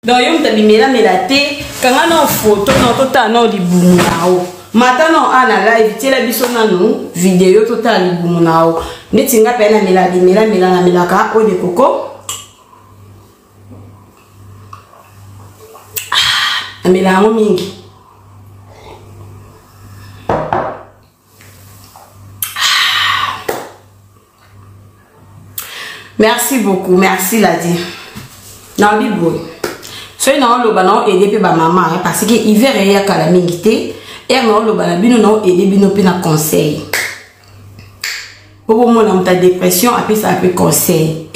Donc yo moto abimelamela te, kanga nao photo nao totala nao libumu nao. Mata nao a na live tiela biso nanu video totala libumu nao. Ndeti nga pe namela bimelamela namelaka eau de coco. Ah, namela yango mingi. Merci beaucoup, merci Ladi. Naobi boye. Soki naoloba nao aider pe ba mama hein, parce que hiver eya kala mingi te. Heure naoloba na bino nao aider bino pe na conseil. Po bomona moto ya dépression apesaka pe conseil.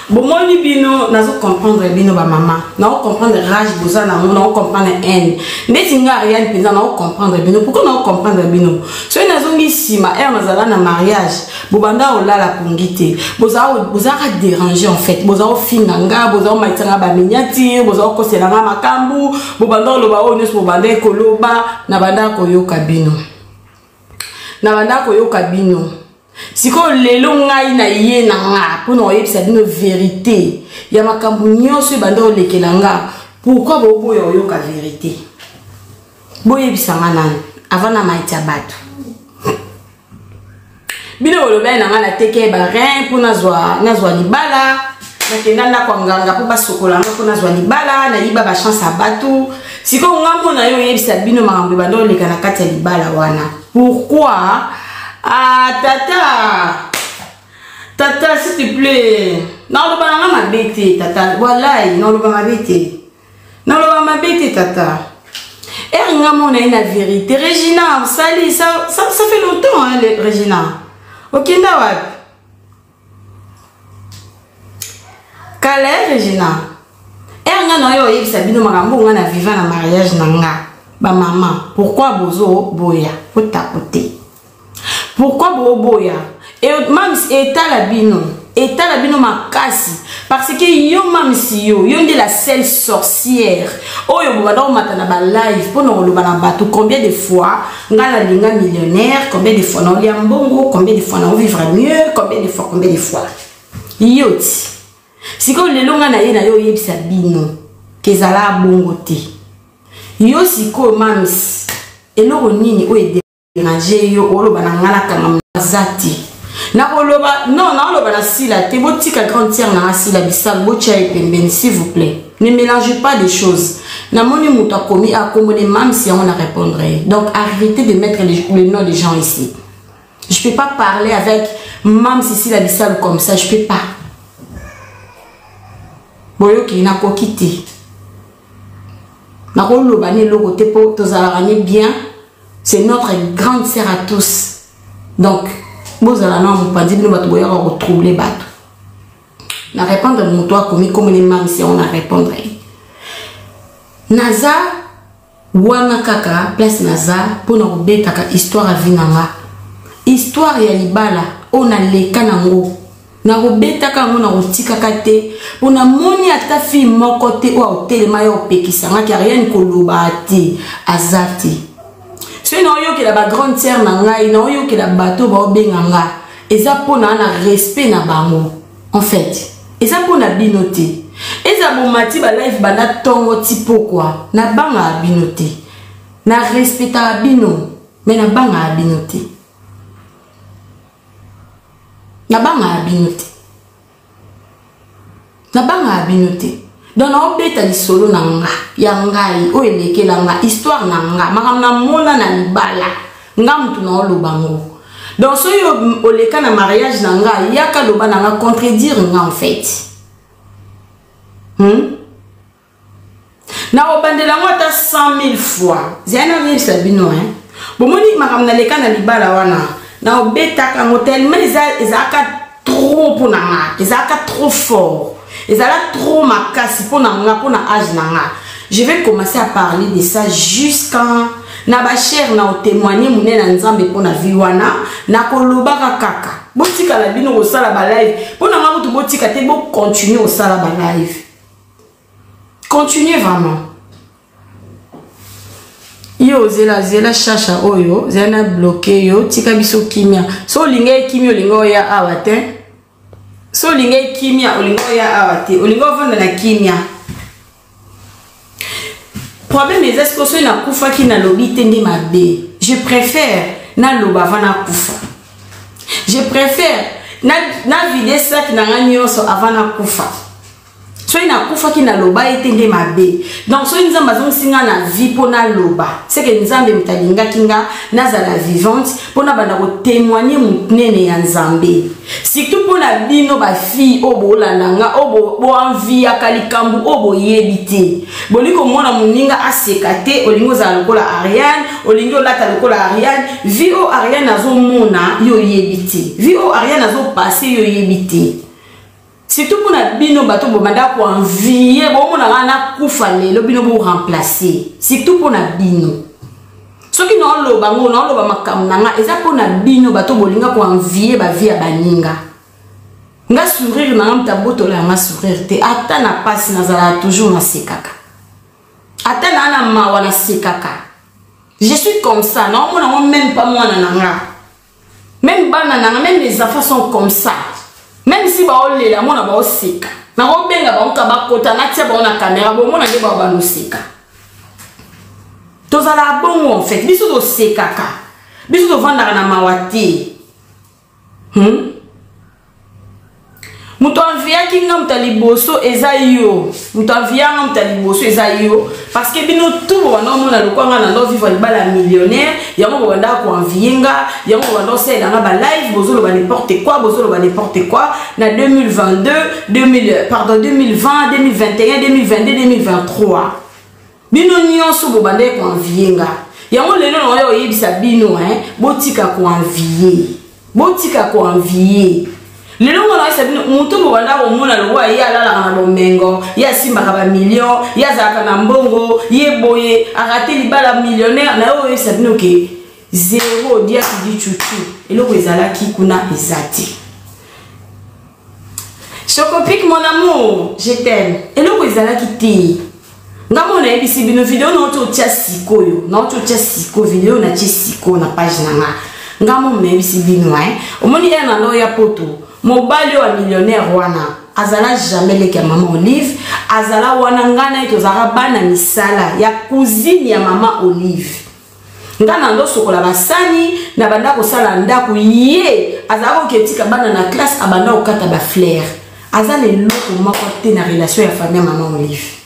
Bomoni bino nazo comprendre bino ba mama nao comprendre rage boza nango nao comprendre haine ndeti nga Ariane mpenza nao comprendre bino pourquoi nao comprendre bino soki nazongi nsima heure nazala na mariage bobanda olala pongi te bozalaka déranger en fait boza ofinga nga boza omatisa nga ba miniature boza okosela nga makambo bobanda oloba oyo nyonso bobanda ekoloba nabanda koyoka bino nabanda koyoka bino Sikoyo lelo ngai na ye na nga mpo na koyebisa bino verite ya makambo nyonso ebanda kolekela nga. Pourquoi boboya koyoka verite? Boyebisa nga nanu avant na maiti ya bato. Bino bolobaki na nga nateke ba rein mpo nazwa nazwa libala, nakenda ndako ya nganga mpo basokola nga mpo nazwa libala, nayiba ba chance ya bato. Sikoyo nga mona yo oyebisa bino makambo ebanda koleka na kati ya libala wana. Pourquoi? Ah tata, tata s'il te plaît, naloba na nga mabe te tata, walai naloba mabe te, naloba mabe te tata. Ere nga mona ye na vérité. Regina, sali, ça, ça, ça fait longtemps hein, le, Regina. Okenda wapi? Kala eh, Regina. Ere nga na yo oyebisa bino makambo nga na viva na mariage na nga. Ba mama, pourquoi bozo boya? Botapote. Pourquoi boboya? Et mams etala bino, etala bino makasi parce que yo mams yo, yo nde la seule sorcière. Oyo bobanda komata na ba live pona koloba na bato combien de fois nga na linga millionnaire, combien de fois na olia mbongo, combien de fois na vivre mieux, combien de fois, combien de fois. Yo ti. Sikoyo lelo nga na ye na yo oyebisa bino kezala bongo te. Yo sikoyo mams eloko nini oyo déranger yo oloba na nga nakanga aza te nakoloba non naoloba na sila te botika grande sœur na nga sila bisalu botia ye pembeni s'il vous plaît ne mélangez pas des choses namoni moto akomi akomone mams yango na répondre ye donc arrêtez de mettre le nom des gens ici. Je peux pas parler avec mams sila bisalu comme ça, je peux pas. Boyoki nakoki te, nakoloba na eloko te mpo tozalaka ne bien. C'est notre grande sœur à tous. Donc, bozala na mopanzi bino bato boyaka kotroubler bato. Na répondre moto akomi komoni mamsi yango na répondre ye. Naza wana kaka place naza mpona kobetaka histoire ya vie na nga. Histoire ya libala oyo naleka nango. Nakobetaka yango, nakotikaka te mpo namoni ata fille moko te oyo akotelema ye opekisa nga ki Ariane koloba te aza te. Soki naoyokela ba grande sœur na ngai, naoyokela bato baobenga nga, eza mpo na na respect na bango. En fait, eza mpo na bino te. Eza bomati ba live banda tongo ti pokwa, nabangaka bino te. Na respectaka bino, mais nabangaka bino te. Nabangaka bino te. Nabangaka bino te. Donc naobeta lisolo na nga ya ngai oyo elekela nga histoire na nga makambo namona na libala nga mutu naoloba ngo. Donc soki oleka na mariage na nga yaka loba na nga contredire nga en fait. Nakobandela yango ata 100 000 fois. Zela nayebisa bino hein. Bomoni makambo naleka na libala wana naobetaka yango tellement ezalaka trop mpo na nga, ezalaka trop fort, ezala trop makasi mpo na nga, mpo na age na nga. Je vais commencer à parler de ça jusqu'à na ba chaire na otémoigner monene na Nzambe mpo na vie wana, nakolobaka kaka. Botikala bino kosala ba live mpo na nga kutu botika te, bo continuer kosala ba live. Continuez vraiment. Yo zela zela shasha oyo zela na bloquer yo, tika biso kimia. So olinga ye kimia olinga oya awa te. So olingai kimia, olingi oya awa te, olingi ovanda na kimia. Problème eza sikoyo soki nakufaki nalobi te nde mabe. Je préfère naloba avant nakufa. Je préfère na, na vide sac na nga nyonso avant nakufa. Soki nakufaki naloba ye te nde mabe. Donc soki Nzambe azongisi nga na vie mpo naloba, seke Nzambe moto alingaki nga nazala vivante mpo nabanda kotémoigne monene ya Nzambe. Surtout mpo na bino bafille oyo bolanda nga, oyo boenviaka likambo oyo boyebi te. Bolingi komona moninga aseka te, olingi ozala lokola Ariane, olingi olata lokola Ariane. Vie oyo Ariane azomona yo oyebi te, vie oyo Ariane azopasse yo oyebi te. Surtout mpo na bino bato bobanda koenvie, bomona nga nakufa lelo bino boremplace. Surtout mpo na bino, soki naoloba ngo, naoloba makambo na nga, eza mpo na bino bato bolinga koenvie bavie ya baninga. Nga sourire na nga moto abotola yanga sourire te, ata na pasi nazalaka toujours nasekaka, ata naa na mawa nasekaka. Je suis comme ça, naomona ngo même pas mwana na nga, même bana na nga, même les enfants sont comme ça. Même si baolela mona baoseka, nakobenga bango ka bakota, natia bango na kamera, bomona nde bao banoseka. Tozala bongo en fait, biso tosekaka, biso tovandaka na mawa te. Moto anviaki nga moto ya liboso eza yo, moto anvia nga moto ya liboso eza yo, parce que bino tout bobanda omona lokwa nga na ndo vivre libala ya millionnaire, yango bobanda koenvie nga, yango bobanda osalela nga balive, bozoloba n'importe quoi, bozoloba n'importe quoi na 2022, 2000, pardon, 2020, 2021, 2022, 2023. Bino nyonso bobandaki koenvie nga. Yango lelo na oyo oyebisa bino, hein, botika koenvie, botika koenvie. Lelo ngo nayebisa bino, moto bobanda komona lokola ye alalaka na bomengo, ye asimbaka bamillion, ye azalaka na mbongo, ye boye arate libala millionnaire, na yo oyebisa bino ke zero diaki di chuchu, eloko ezalaki kuna eza te. Chocopic mon amour, je t'aime. Eloko ezalaki te. Nga mona nayebisi bino video na oti otia sikoyo, na oti otia sikoyo video na tie sikoyo na page na nga. Nga mona nayebisi bino hein. Omoni ere na ndo ya poto, mobali oyo ya millionnaire wana azala jamais leki ya mama Olive, azala wana nga na ye tozalaka bana misala ya cousine ya mama Olive. Nga na ndo sokola basani, na banda kosala ndako, ye azalaka koketika bana na classe, abanda kokata ba fleurs. Aza na eloko moko te na relation ya famille ya mama Olive.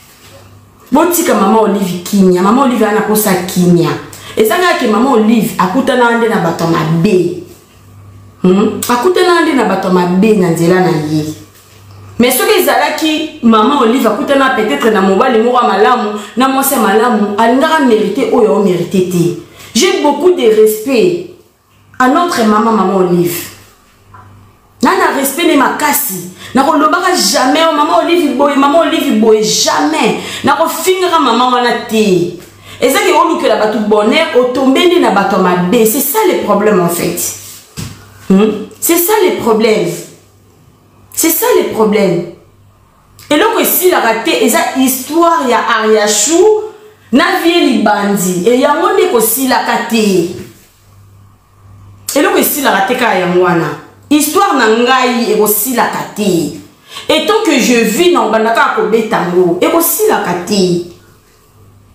Botika mama Olive kimia, mama Olive ana posa kimia. Eza kaka ke mama Olive akutana nde na bato ya mabe. Akutana nde na bato ya mabe na nzela na ye. Mais soki ezalaki mama Olive akutana peut-être na mobali moko ya malamu, na mwasi ya malamu, alingaka mériter oyo ao mériter te. J'ai beaucoup de respect à notre maman, maman Olive. Na respect ne makasi. Nakolobaka jamais oh, maman Olive boye, maman Olive boye, jamais. Nakofingaka maman wana te. Ezaki olukela bato bonheur, otombeli na bato ya mabe. C'est ça le problème en fait. C'est ça le problème. C'est ça le problème. Eloko esilaka te eza histoire ya Ariachou na vie libandi. E yango nde kosilaka te. Eloko esilaka te kaka yango wana. Histoire na ngai ekosilaka te. Et tant que je vis na obanda kaka kobeta ngo, ekosilaka te.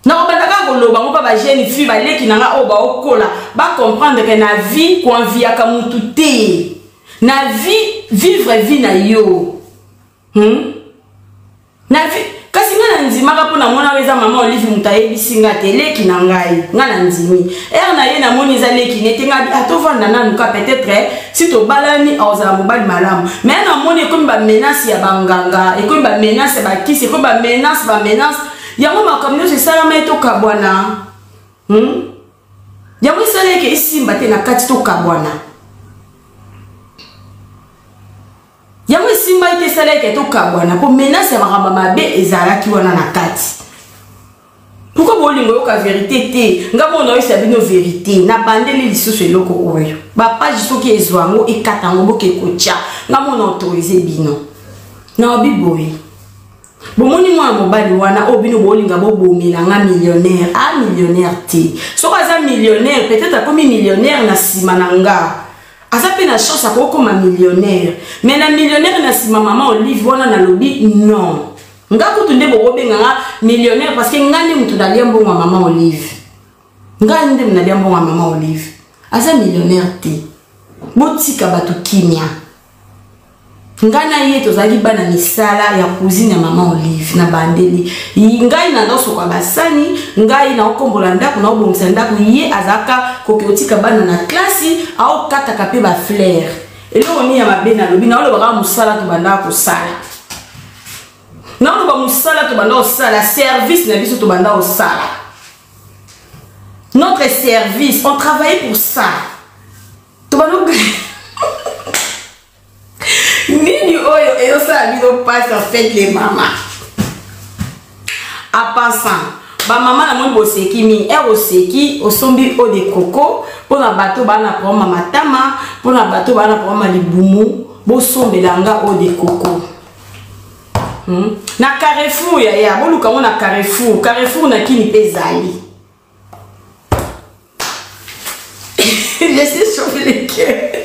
Na obanda kaka koloba ngo pa ba jeune fille baleki na nga oyo baokola, ba comprendre que na vie koenviaka mutu te. Na vie, vivre vie na yo. Na vie, kasi nga na ndimaka mpo na mona oyo eza mama Olive moto ayebisi nga te, leki na ngai, nga na ndimi. Ere na ye namoni eza leki nete nga bi, atovanda nanu ka peut-être si tobalani akozala mobali malamu. Mais namoni ekomi ba menace ya banganga, ekomi ba menace ya bakisi, ekomi ba menace, ba menace. Yango makambo nyonso esalama ye tokabwana. Yango esala eke esimba te na kati tokabwana. Yango esimba ete esala eke tokabwana po menace ya makambo mabe ezalaki wana na kati. Pourquoi bolingo yoka vérité te? Nga mona oyesa bino vérité. Na bandeli lisusu eloko oyo. Ba page soki ezwa yango ekata yango boke kotia. Nga mona autoriser bino. Na obi boye. Bomoni mwana mobali wana oyo bino bolinga bobomela nga millionnaire. A millionnaire te. Soki aza millionnaire, peut-être akomi millionnaire na sima na nga. Aza mpe na chance akokoma millionnaire, mais na millionnaire na nsima mama Olive wana nalobi non. Nga kutu nde bokobenga nga millionnaire parce que nga nde moto nalia mbongo ya mama Olive. Nga nde moto nalia mbongo ya mama Olive. Aza millionnaire te. Botika bato kimia. Nga na ye tozalaki bana misala ya cousine ya mama Olive na bandeli. Ngai na naosoka basani, ngai naokombola ndako, naobongisa ndako. Ye azalaka koke otika bana na klasi, aokataka mpe ba fleur. Eloko nini ya mabe nalobi? Naolobaka mosala tobandaka kosala. Naoloba mosala tobanda kosala, service na biso tobanda kosala. Notre service, on travaillait pour ça. Tobanda nini oyo ezosala bino mpasi en fait les mamas. En passant, bamama namoni boseki mingi. Ere oseki, osombi eau de coco mpona bato baa na problème ya matama, mpona bato baa na problème ya libumu, bosombela nga eau de coco. Na Carrefour yaya, boluka ngo na Carrefour. Carrefour na kini mpe ezali. Je suis chauffé le cœur.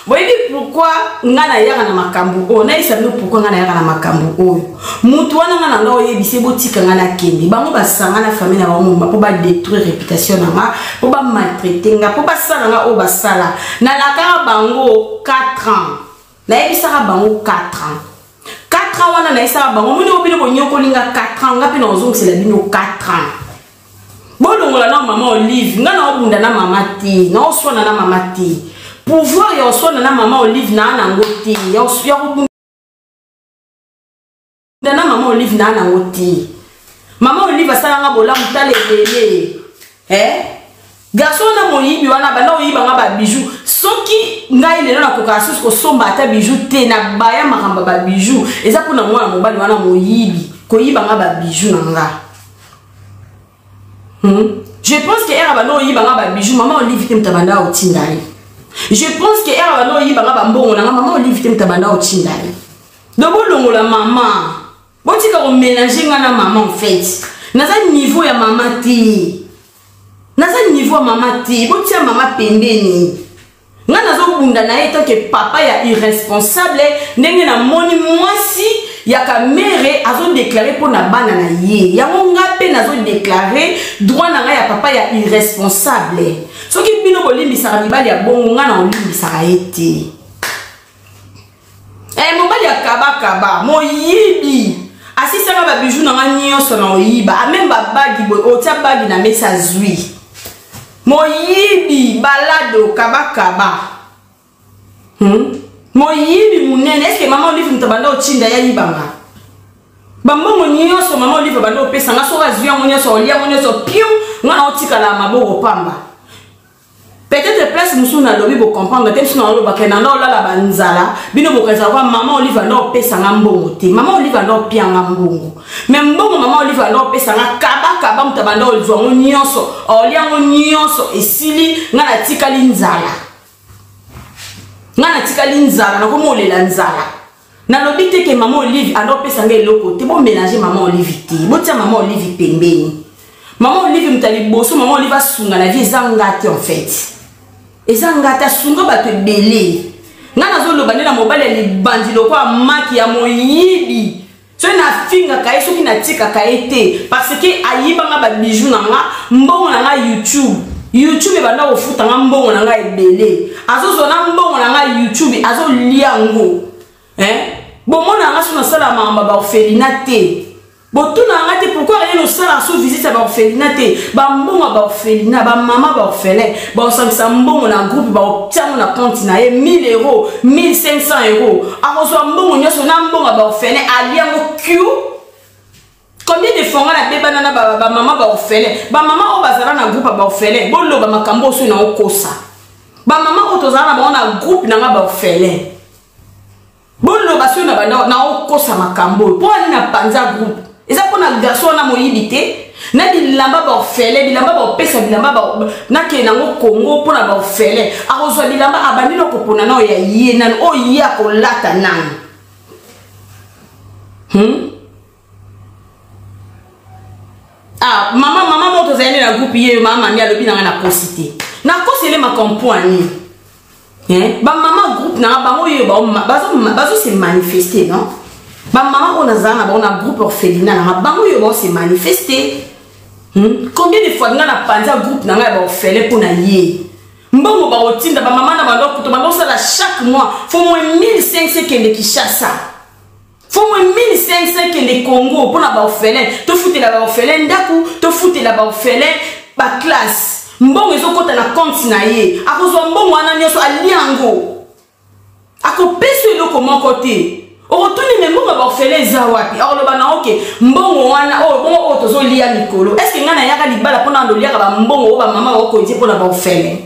Boyebi pourquoi nga nayaka na makambo oyo? Nayebisa bino pourquoi nga nayaka na makambo oyo. Motu wana nga na nga oyebisi botika nga nakende. Bango basanga na famille na bango mobimba mpo badétruire réputation na nga, mpo bamaltraite nga, mpo basala nga oyo basala. Nalakaka bango 4 ans. Nayebisaka bango 4 ans. 4 ans wana nayebisaka bango, moni oyo bino bonyokoli nga 4 ans, nga mpe nakozongisela bino 4 ans. Bolongola na mama Olive, nga naobunda na mama te, naoswana na mama te. Pouvoir ya oswana na mama Olive naa nango te, ya kobunda na mama Olive naa nango te. Mama Olive asalanga bolamu tala ebele. Eh? Garçon wana moyibi wana banda oyiba nga ba bijoux. Soki ngai lelo nakokaka susu kosomba ata bijoux te, na baya makambo ya ba bijoux eza mpona mwana mobali wana moyibi koyiba nga ba bijoux na nga. Je pense que era banda oyiba nga ba bijoux, mama Olive te moto abanda otinda ye. Je pense que era banda oyiba nga ba mbongo na nga, mama Olive te moto abanda otinda ye. Donc bolongola mama, botika komélanger nga na mama en fait. Naza niveau ya mama te. Naza niveau ya mama te, botia mama pembeni. Nga nazobunda na ye tant que papa ya irresponsable, ndenge namoni mwasi ya Kamere azodeklare mpo na bana na ye. Yango nga mpe nazodeklare droit na nga ya papa ya irresponsable. Soki bino bolimbisaka mibali ya bongo, nga na olimbisaka ye te. Mobali ya kabakaba, moyibi, asisaka ba bijoux na nga nyonso na oyiba, ameme ba bagi boye, otia bagi na mesa azwi. Moyibi balado kabakaba. Moyibi munene. Est-ce que mama Olive moto abanda otinda ya yibanga? Bambongo nyonso mama Olive abanda opesa nga, soki azwi yango nyonso, olia yango nyonso, piu, nga na otikala maboko pamba. Peut-être place mosusu nalobi bocomprendre te, mosusu nalobaka na nga olala banzala, bino bokanisa kwa mama Olive anda opesa nga mbongo te. Mama Olive anda opia nga mbongo, mais mbongo mama Olive anda opesa nga kabakaba, moto abanda ozwa yango nyonso, olia yango nyonso, esili, nga natikali nzala. Nga natikali nzala, nakomi olela nzala. Nalobi te ke mama Olive anda opesa nga eloko te. Bomélange mama Olive te, botia mama Olive pembeni. Mama Olive moto ya liboso mama Olive asunga na vie eza nga te en fait. Eza nga te, asunga bato ebele. Nga nazoloba nde na mobali ya libandi lokola maki ya moyibi. Soki nafingaka ye, soki natikaka ye te, parce que ayibanga ba bijoux na nga, mbongo na nga YouTube. YouTube ebanda kofuta nga mbongo na nga ebele. Azozwa na mbongo na nga YouTube, azolia yango. Bomona nga so nasala makambo ya ba orphelinat te. Botuna nga te pourquoi rien osala so visite ya ba orphelinat te. Ba mbongo ya ba orphelinat, ba mama ba orphelin, ba osangisa mbongo na groupe, ba otia ngo na compte na ye 1000 euros, 1500 euros. Akozwa mbongo nyonso na mbongo ya ba orphelin, alia ngo Q. Combien de fois nga na bebana na ba mama ba orphelin, ba mama oyo bazala na groupe ya ba orphelin, boloba makambo oyo na okosa. Ba mama oyo tozala na bango na groupe na nga ba orphelin. Boloba soki na banda na okosa makambo oyo. Mpo ani na panza groupe? Eza mpo na garçon wana moyibi te. Na bilamba ba orphelin, bilamba ba opesa, bilamba ba nakende nango Congo mpo na ba orphelin. Akozwa bilamba abandi na kopona na oyo ya ye nanu, oyo ye akolata nanu. Ah, mama, mama moto ozali na groupe ye, mama mami alobi na nga nakosi te. Nakosi Nakosele makambo mpo ya nini? Eh? Bamama groupe na nga bango oyo bazo se manifester, non? Bamama oyo nazala na bango na groupe orphelinat na nga, bango oyo bao se manifester. Combien de fois nga na panza groupe na nga ya baorphelin mpo na ye? Mbongo bakotinda bamama na bando kutu bando osala chaque mois fo moins 1500 kende Kinshasa, fo moins 1500 kende Congo mpo na baorphelin, tofutela baorphelin ndako, tofutela baorphelin baclasse. Mbongo ezokɔta na compte na ye, akozwa mbongo wana nyonso, alia yango, akopesa eloko moko te. Okotuni me mbongo ya baorphelin eza wapi? Akoloba na oke mbongo wana oyo bongo oyo tozolia mikolo. Est-ce ngai nayaka libala mpona loliaka bambongo oyo bamama bakokotie mpona baorphelin,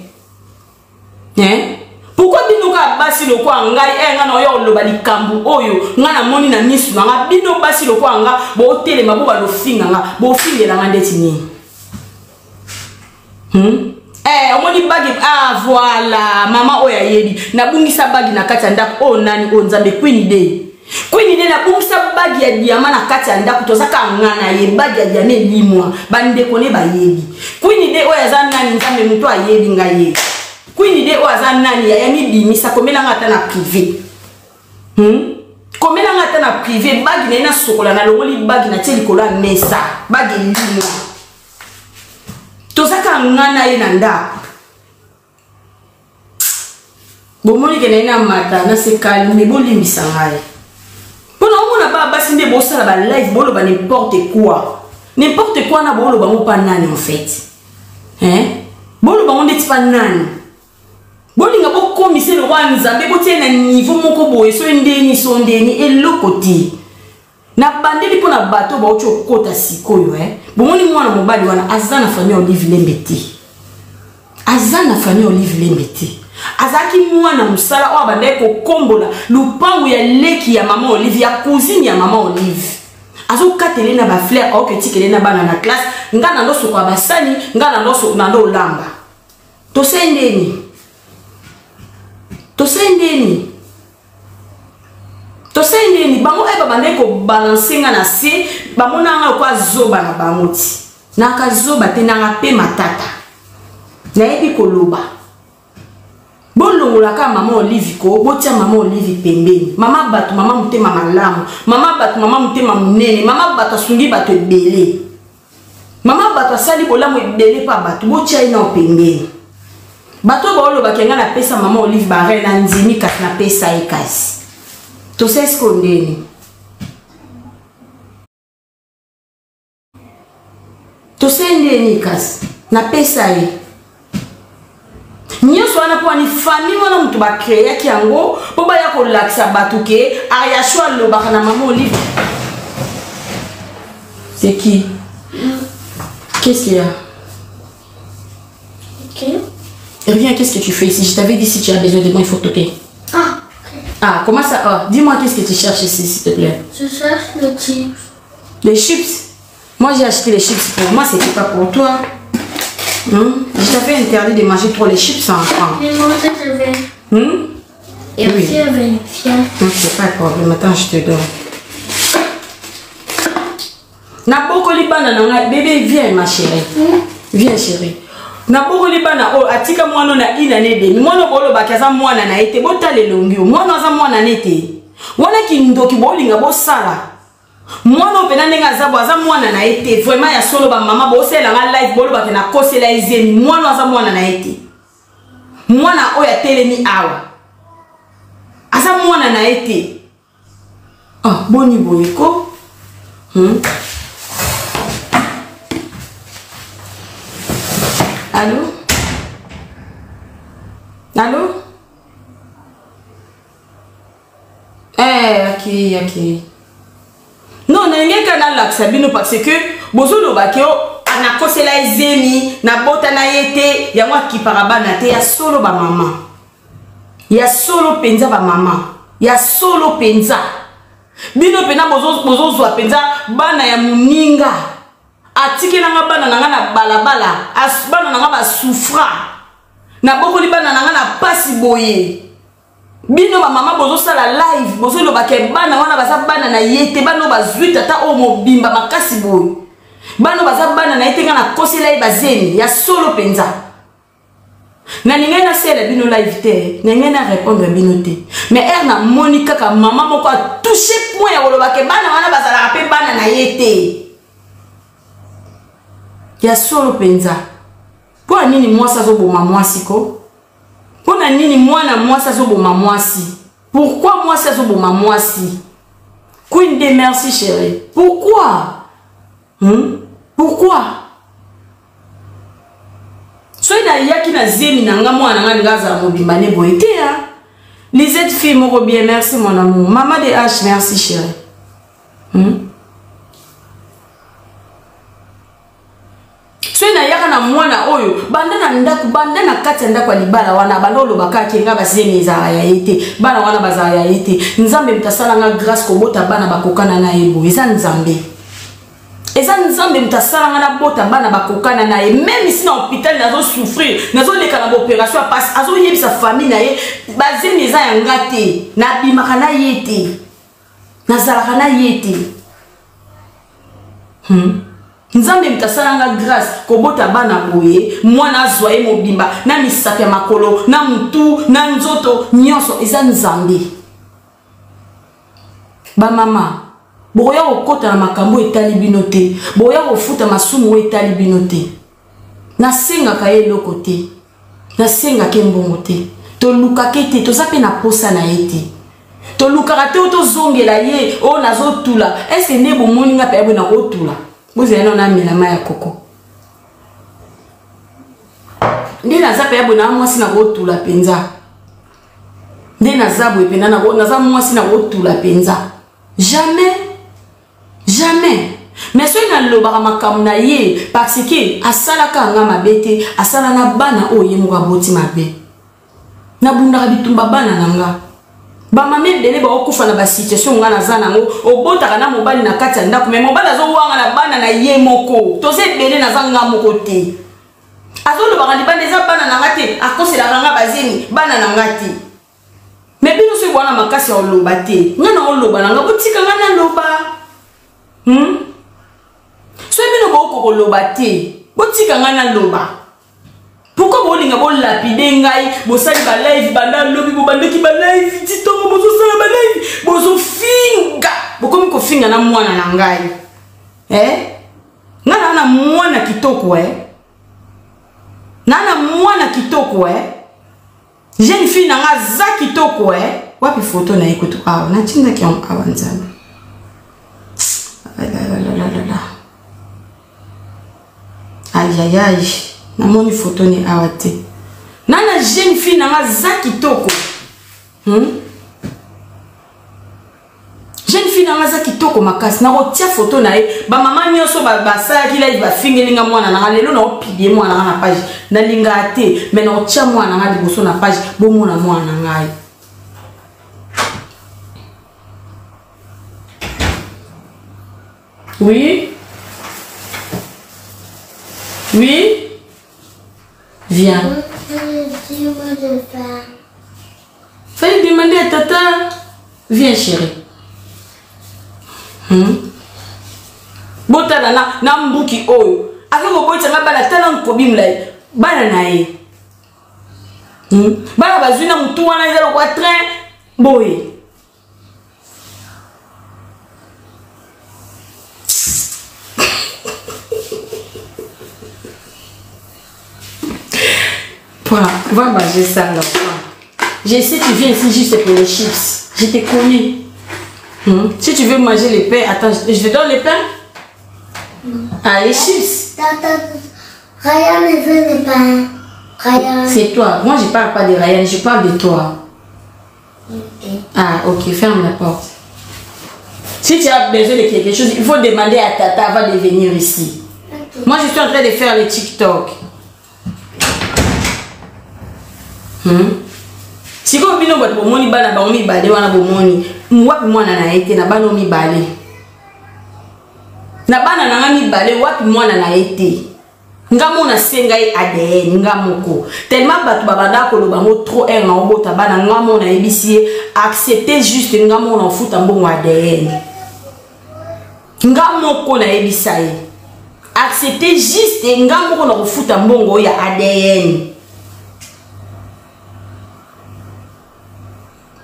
hein? Pourquoi bino kaka basi lokola ngai e ngai na oyo oloba likambo oyo ngai namoni na misu na nga? Bino basi lokola nga botelema, bo balofinga nga, bofingela nga ndeti nini? Eh, omoni bague? Ah, voilà, mama oyo ayebi nabungisa bague na kati ya ndako oyo. Nani oyo? Nzambe, Queen D, Queen D, nabungisa bague ya diamant na kati ya ndako. Toza kaka nga na ye. Bague ya diamant elimwa, bandeko ne bayebi. Queen D oyo aza nani? Nzambe, moto ayebi ngai ye. Queen D oyo aza nani? Yaya, mibimisa, komelanga ata na privé, Komelanga ata na privé. Bague na ye, nasokola, nalongoli bague, natie likolo ya mesa, bague elimwa. Toza kaka nga na ye na ndako. Bomoni ke na ye na mata na se calme. Bolimbisa ngai mpona omona baa basi nde bosala balive, boloba n'importe quoi, n'importe quoi. Na boloba ngo mpa nani en fait, hein? Boloba ngo ndeti mpa nani? Bolinga bokomisa eloko ya Nzambe, botia na niveau moko boye. So ndeni, so ndeni, eloko te. Nabandeli mpo na bato bauti okota sikoyo, eh? Bomoni mwana mobali wana aza na famille Olive Lembe te, aza na famille Olive Lembe te. Azalaki mwana mosala oyo abandaki kokombola lupangu ya leki ya mama Olive, ya cousine ya mama Olive. Azokatele na bafleur, aoke etikele na bana na classe. Nga na ndosokola basani, nga na ndo olamba. Tosai ndeni, tosai ndeni, tosali ndeni? Bango oyo babandaki kobalanse nga na se, bamona nga lokola zoba na bango. Ti naka zoba te, nanga mpe matata, nayebi koloba. Bolongolaka mama Olive ko, botia mama Olive pembeni. Mama bato, mama motema malamu, mama bato, mama motema monene, mama bato asungi bato ebele, mama bato asali bolamu ebele mpa bato. Botia ye nao pembeni. Bato oyo baolobaki ngai napesa mama Olive bare, na ndimi, kasi napesa ye. Kasi tosali sikoyo ndeni? Tosali ndeni? Kasi napesa ye nyonso wana mpo wani famille wana moto bakreaki yango mpo baya kolakisa bato ke Ariasho alobaka na mama Olive. C'est qui? Qu'est-ce qu'il y a? Ok. Reviens, qu'est-ce que tu fais ici? Je t'avais dit, si tu as besoin de moi, il faut toquer. Ah, ok. Ah, comment ça? Oh, dis-moi, qu'est-ce que tu cherches ici, s'il te plaît? Je cherche le chips. Les chips? Moi, j'ai acheté les chips pour moi, c'était pas pour toi. Je t'avais interdit de manger trop les chips, enfant. Mais moi aussi, je vais. Et Oui. aussi, je vais fière. Ok, pas de problème. Attends, je te donne. Nabokoli bana na ngai. Bébé, viens, ma chérie. Viens, chérie. Nabokoli bana oyo, atika mwana na une année demi. Mwana bolobaki aza mwana na ye te. Botala elongi oyo, mwana aza mwana ne te. Wana kindoki bolinga bosala. Mwana oyo mpena ndenge aza bo, aza mwana na ye te. Vraiment, ya solo, bamama bosalelanga live, bolobaki nakosela ye zemi. Mwana aza mwana na ye te. Mwana oyo atelemi awa aza mwana na ye te. Ah, boni boye ko? Allô, allô? Eh, akei, akei. Non, nalingi kaka nalakisa bino parce que bozoloba ke nakosela ye zemi, nabota na ye te, yango akipaka bana te. Ya solo, bamama, ya solo mpenza, bamama, ya solo mpenza, bino mpenza bozozwa mpenza bana ya moninga. Atikelanga bana na nga na balabala, bana na nga basouffra, nabokoli bana na nga na pasi boye. Bino bamama bozosala live, bozoloba ke bana wana baza bana na ye te. Bana oyo bazwi tata oyo mobimba makasi boye, bana oyo baza bana na ye te. Nga nakosela ye bazemi, ya solo mpenza. Nalingaki nasala bino live te, nalingai na répondre bino te, mais heure namoni kaka mama moko atouche point ya koloba ke bana wana bazalaka mpe bana na ye te. Ya solo mpenza, mpo na nini mwasi azoboma mwasi ko? Mpo na nini mwana mwasi azoboma mwasi? Pourquoi mwasi azoboma mwasi? Queen de merci chérie. Pourquoi? Pourquoi? Soki nayaki na zemi na nga mwana na nga alinga azala mobimba ne boye te ya. Lisette fille moko bien, merci mon amour. Maman de H, merci chérie. Soki nayaka na mwana oyo banda na ndako, banda na kati ya ndako ya libala wana, banda oloba kaka ke nga bazemi ezalaka ya ye te, bana wana bazalaka ya ye te. Nzambe moto asala nga grâce kobota bana bakokana na ye boye, eza Nzambe. Eza Nzambe moto asala nga nabota bana bakokana na ye. Même si na hôpital nazo souffrir, nazoleka na baopération ya pasi, azoyebisa famille na ye bazemi eza ya nga te, nabimaka na ye te, nazalaka na ye te. Nzambe moto asala nga grâce kobota bana boye, mwana azwa ye mobimba na misapi ya makolo na mutu na nzoto nyonso, eza Nzambe. Bamama, bokoya kokota na makambo etali bino te, bokoya kofuta masumu oyo etali bino te. Nasengaka ye eloko te, nasengaka ye mbongo te, tolukaka te, toza mpe na posa na ye te, tolukaka te oyo tozongela ye oyo nazotula. Eske nde bomoni nga mpe boye nakotula? Bozela nano namela mai ya koko. Nde naza mpe boye na mwasi nakotula mpenza. Nde naza boye mpenza, naza mwasi nakotula mpenza. Jamais, jamais. Mais soki nalobaka makambo na ye parce que asalaka nga mabe te, asala na bana oyo ye moko aboti mabe. Nabundaka bitumba bana na nga. Bamama ebele baokufa na basituation nga naza nango, obotaka na mobali na kati ya ndako, mais mobali azowanga na bana na ye moko. Toza ebele, naza nga moko te. Azolobaka libanda eza bana na nga te, akoselaka nga bazemi bana na nga te. Mais bino soki bwana makasi ya oloba te, nga na oloba na nga, botika nga naloba. Soki bino boko koloba te, botika nga naloba. Pourquoi bolinga bolapide ngai, bosali ba live banda lobi, bobandaki ba live ti tongo, bozosala ba live, bozofinga, bokomi kofinga na mwana na ngai. Nga na na mwana kitoko, Na na mwana kitoko, Jeune fille na nga za kitoko, Wapi photo na ye kutu awa, natindaki yango awa Nzambe. Aïe aïe aïe, namoni photo ni awa te. Na na jeune fille na nga za kitoko. Jeune fille na nga za kitoko makasi, nakotia photo na ye. Ba mama nyonso basalaki live bafingeli nga mwana na nga, lelo naopibie mwana na nga na page. Nalingaka te, mais nakotia mwana na nga liboso na page, bomona mwana na ngai. Oui? Oui? Viens. Fallait demander à tata. Viens chérie. Botala na na mbuki oyo. Ake kobotisa nga bana, tala nkobi mulayi. Bana na ye. Bana bazwi na mutu wana eza lokwa train boye. Prends, va manger ça là. Je sais que tu viens ici juste pour les chips. Je te connais. Si tu veux manger les pains, attends, je te donne les pains? Non. Ah, les chips. Tata, Ryan veut les pains. Ryan. C'est toi. Moi, je parle pas de Ryan, je parle de toi. Ok. Ah, ok, ferme la porte. Si tu as besoin de quelque chose, il faut demander à Tata avant de venir ici. Okay. Moi, je suis en train de faire le TikTok. Sikoyo bino bato bomoni bana bango mibale wana, bomoni wapi mwana na ye te na bana mibale, na bana na nga mibale, wapi mwana na ye te? Nga mona senga ye ADN nga moko. Tellement bato babanda koloba ngo trop air na obota bana, nga mona yebisi ye accepter juste nga mona ofuta mbongo ADN. Nga moko na yebisa ye accepter juste nga moko na kofuta mbongo ya ADN.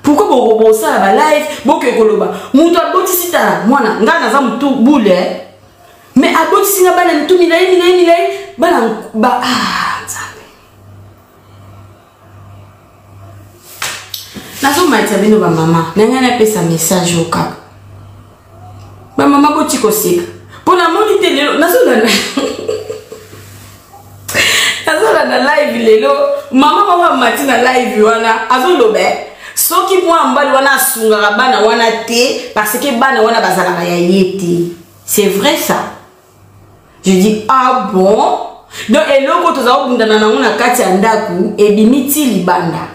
Pourquoi bosala ba live boke koloba moto abotisi tala mwana ngai naza motu boule mais abotisi nga bana mitu milai milai milai bana ba ah nzambe nazomatisa bino bamama na ngai napesa message oyo kaka bamama boti koseka mpo namoni te lelo nazolanda nazolanda live lelo mama moko amati na live wana azoloba eh, soki mwana mobali wana asungaka bana wana te parce que bana wana bazalaka ya ye te. C'est vrai ça. Je dis ah bon. Donc eloko toza kobundana nango na kati ya ndako ebimi ti libanda.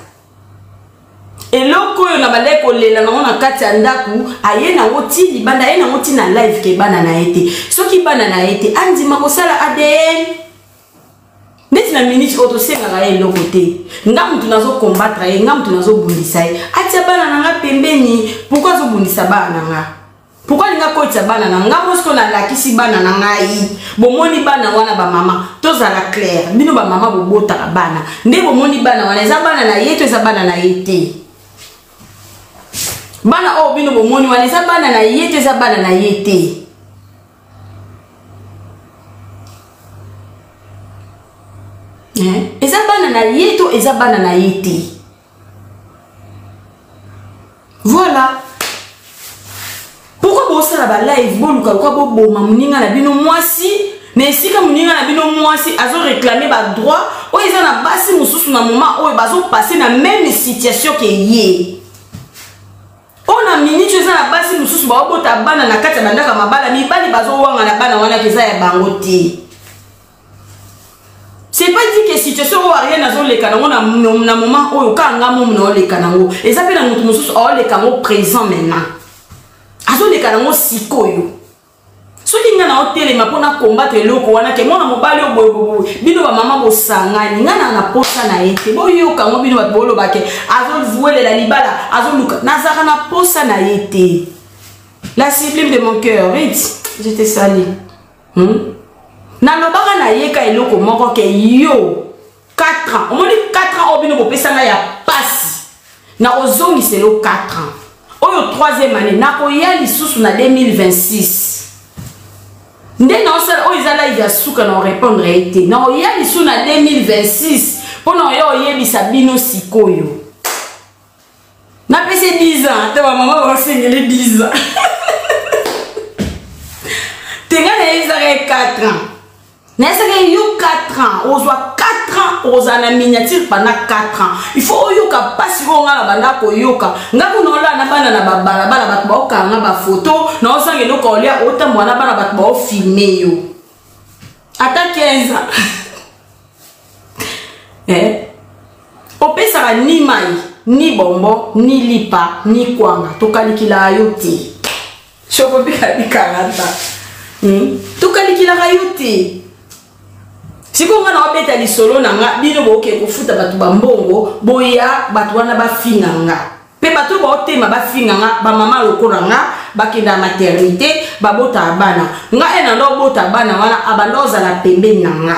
Eloko oyo na bandaki kolela nango na kati ya ndako aye nango ti libanda, aye nango ti na live ke bana na ye te. Soki bana na ye te andima kosala ADN. Neti na minute oyo tosengaka ye eloko te. Nga mutu nazo combattre ye, nga mutu nazobundisa ye. Atia bana na nga pembeni, pourquoi azobundisa bana na nga? Pourquoi alinga akotisa bana na nga mosiko nalakisi bana na ngai? Bomoni bana wana ba mama, tozala clair, bino ba mama bobotaka bana nde bomoni bana wana eza bana na ye to eza bana na ye te? Bana oyo bino bomoni wana eza bana na ye to eza bana na ye te? Eh? Eza bana na ye to eza bana na ye te? Voilà. Pourquoi bosala ba live boluka luka boboma moninga na bino mwasi na esika moninga na bino mwasi azo réclamer ba droit oyo eza na basi mosusu na moment oyo bazo passer na même situation ke ye. Oyo na minute eza na basi mosusu baobota bana na kati ya bandaka mabala, mibali bazowanga na bana wana ke eza ya bango te. C'est pas dit que situation oyo Ariane azoleka nango na, na moment oyo kaka nga momu na oleka nango. Eza pe na moto mosusu aoleka yango présent maintenant. Azoleka nango sikoyo. Soki nga na otelema mpo na combattre eloko wana ke mwana mobali oyo boye boye bino ba mama bosangani nga na na posa na ye te. Boyoka yango bino bato boloba ke azowelela libala azoluka. Nazalaka na posa na ye te. La sublime de mon cœur, Ritz, je te salue. Nalobaka na ye ka eloko moko ke yo 4 ans, omoni 4 ans oyo bino bopesa ngai ya pasi, nakozongisela yo 4 ans oyo 3e année, nakoya lisusu na 2026 nde naosala oyo eza live ya suka na orépondre ye te. Nakoya lisusu na 2026 mpo na oya oyebisa bino sikoyo. Napesi 10 ans te, bamama basengeli 10 ans te. Ngai nayebisaka ye 4 ans, nayebisaka ye yo 4 ans, ozwa 4 ans, ozala na miniature pendant 4 ans. Il faut oyoka mpasi oyo ngai na banda koyoka. Ngai kuna olala na bana na babalabala, bato baokanga bafoto, naozanga eloko olia, otambola na bana, bato baofilme yo ata 15 ans. Eh? Opesaka ni mai ni bombo ni lipa ni kwanga, tokalikilaka yo te. Sokobika bikarata, Tokalikilaka yo te. Sikoyo nga na obeta lisolo na nga, bino boke kofuta bato bambongo, boya bato wana bafinga nga. Pe bato baotema bafinga nga, bamama lokola nga bakenda maternité babotaka bana. Nga e na ndo obota bana wana abanda ozala pembeni na nga.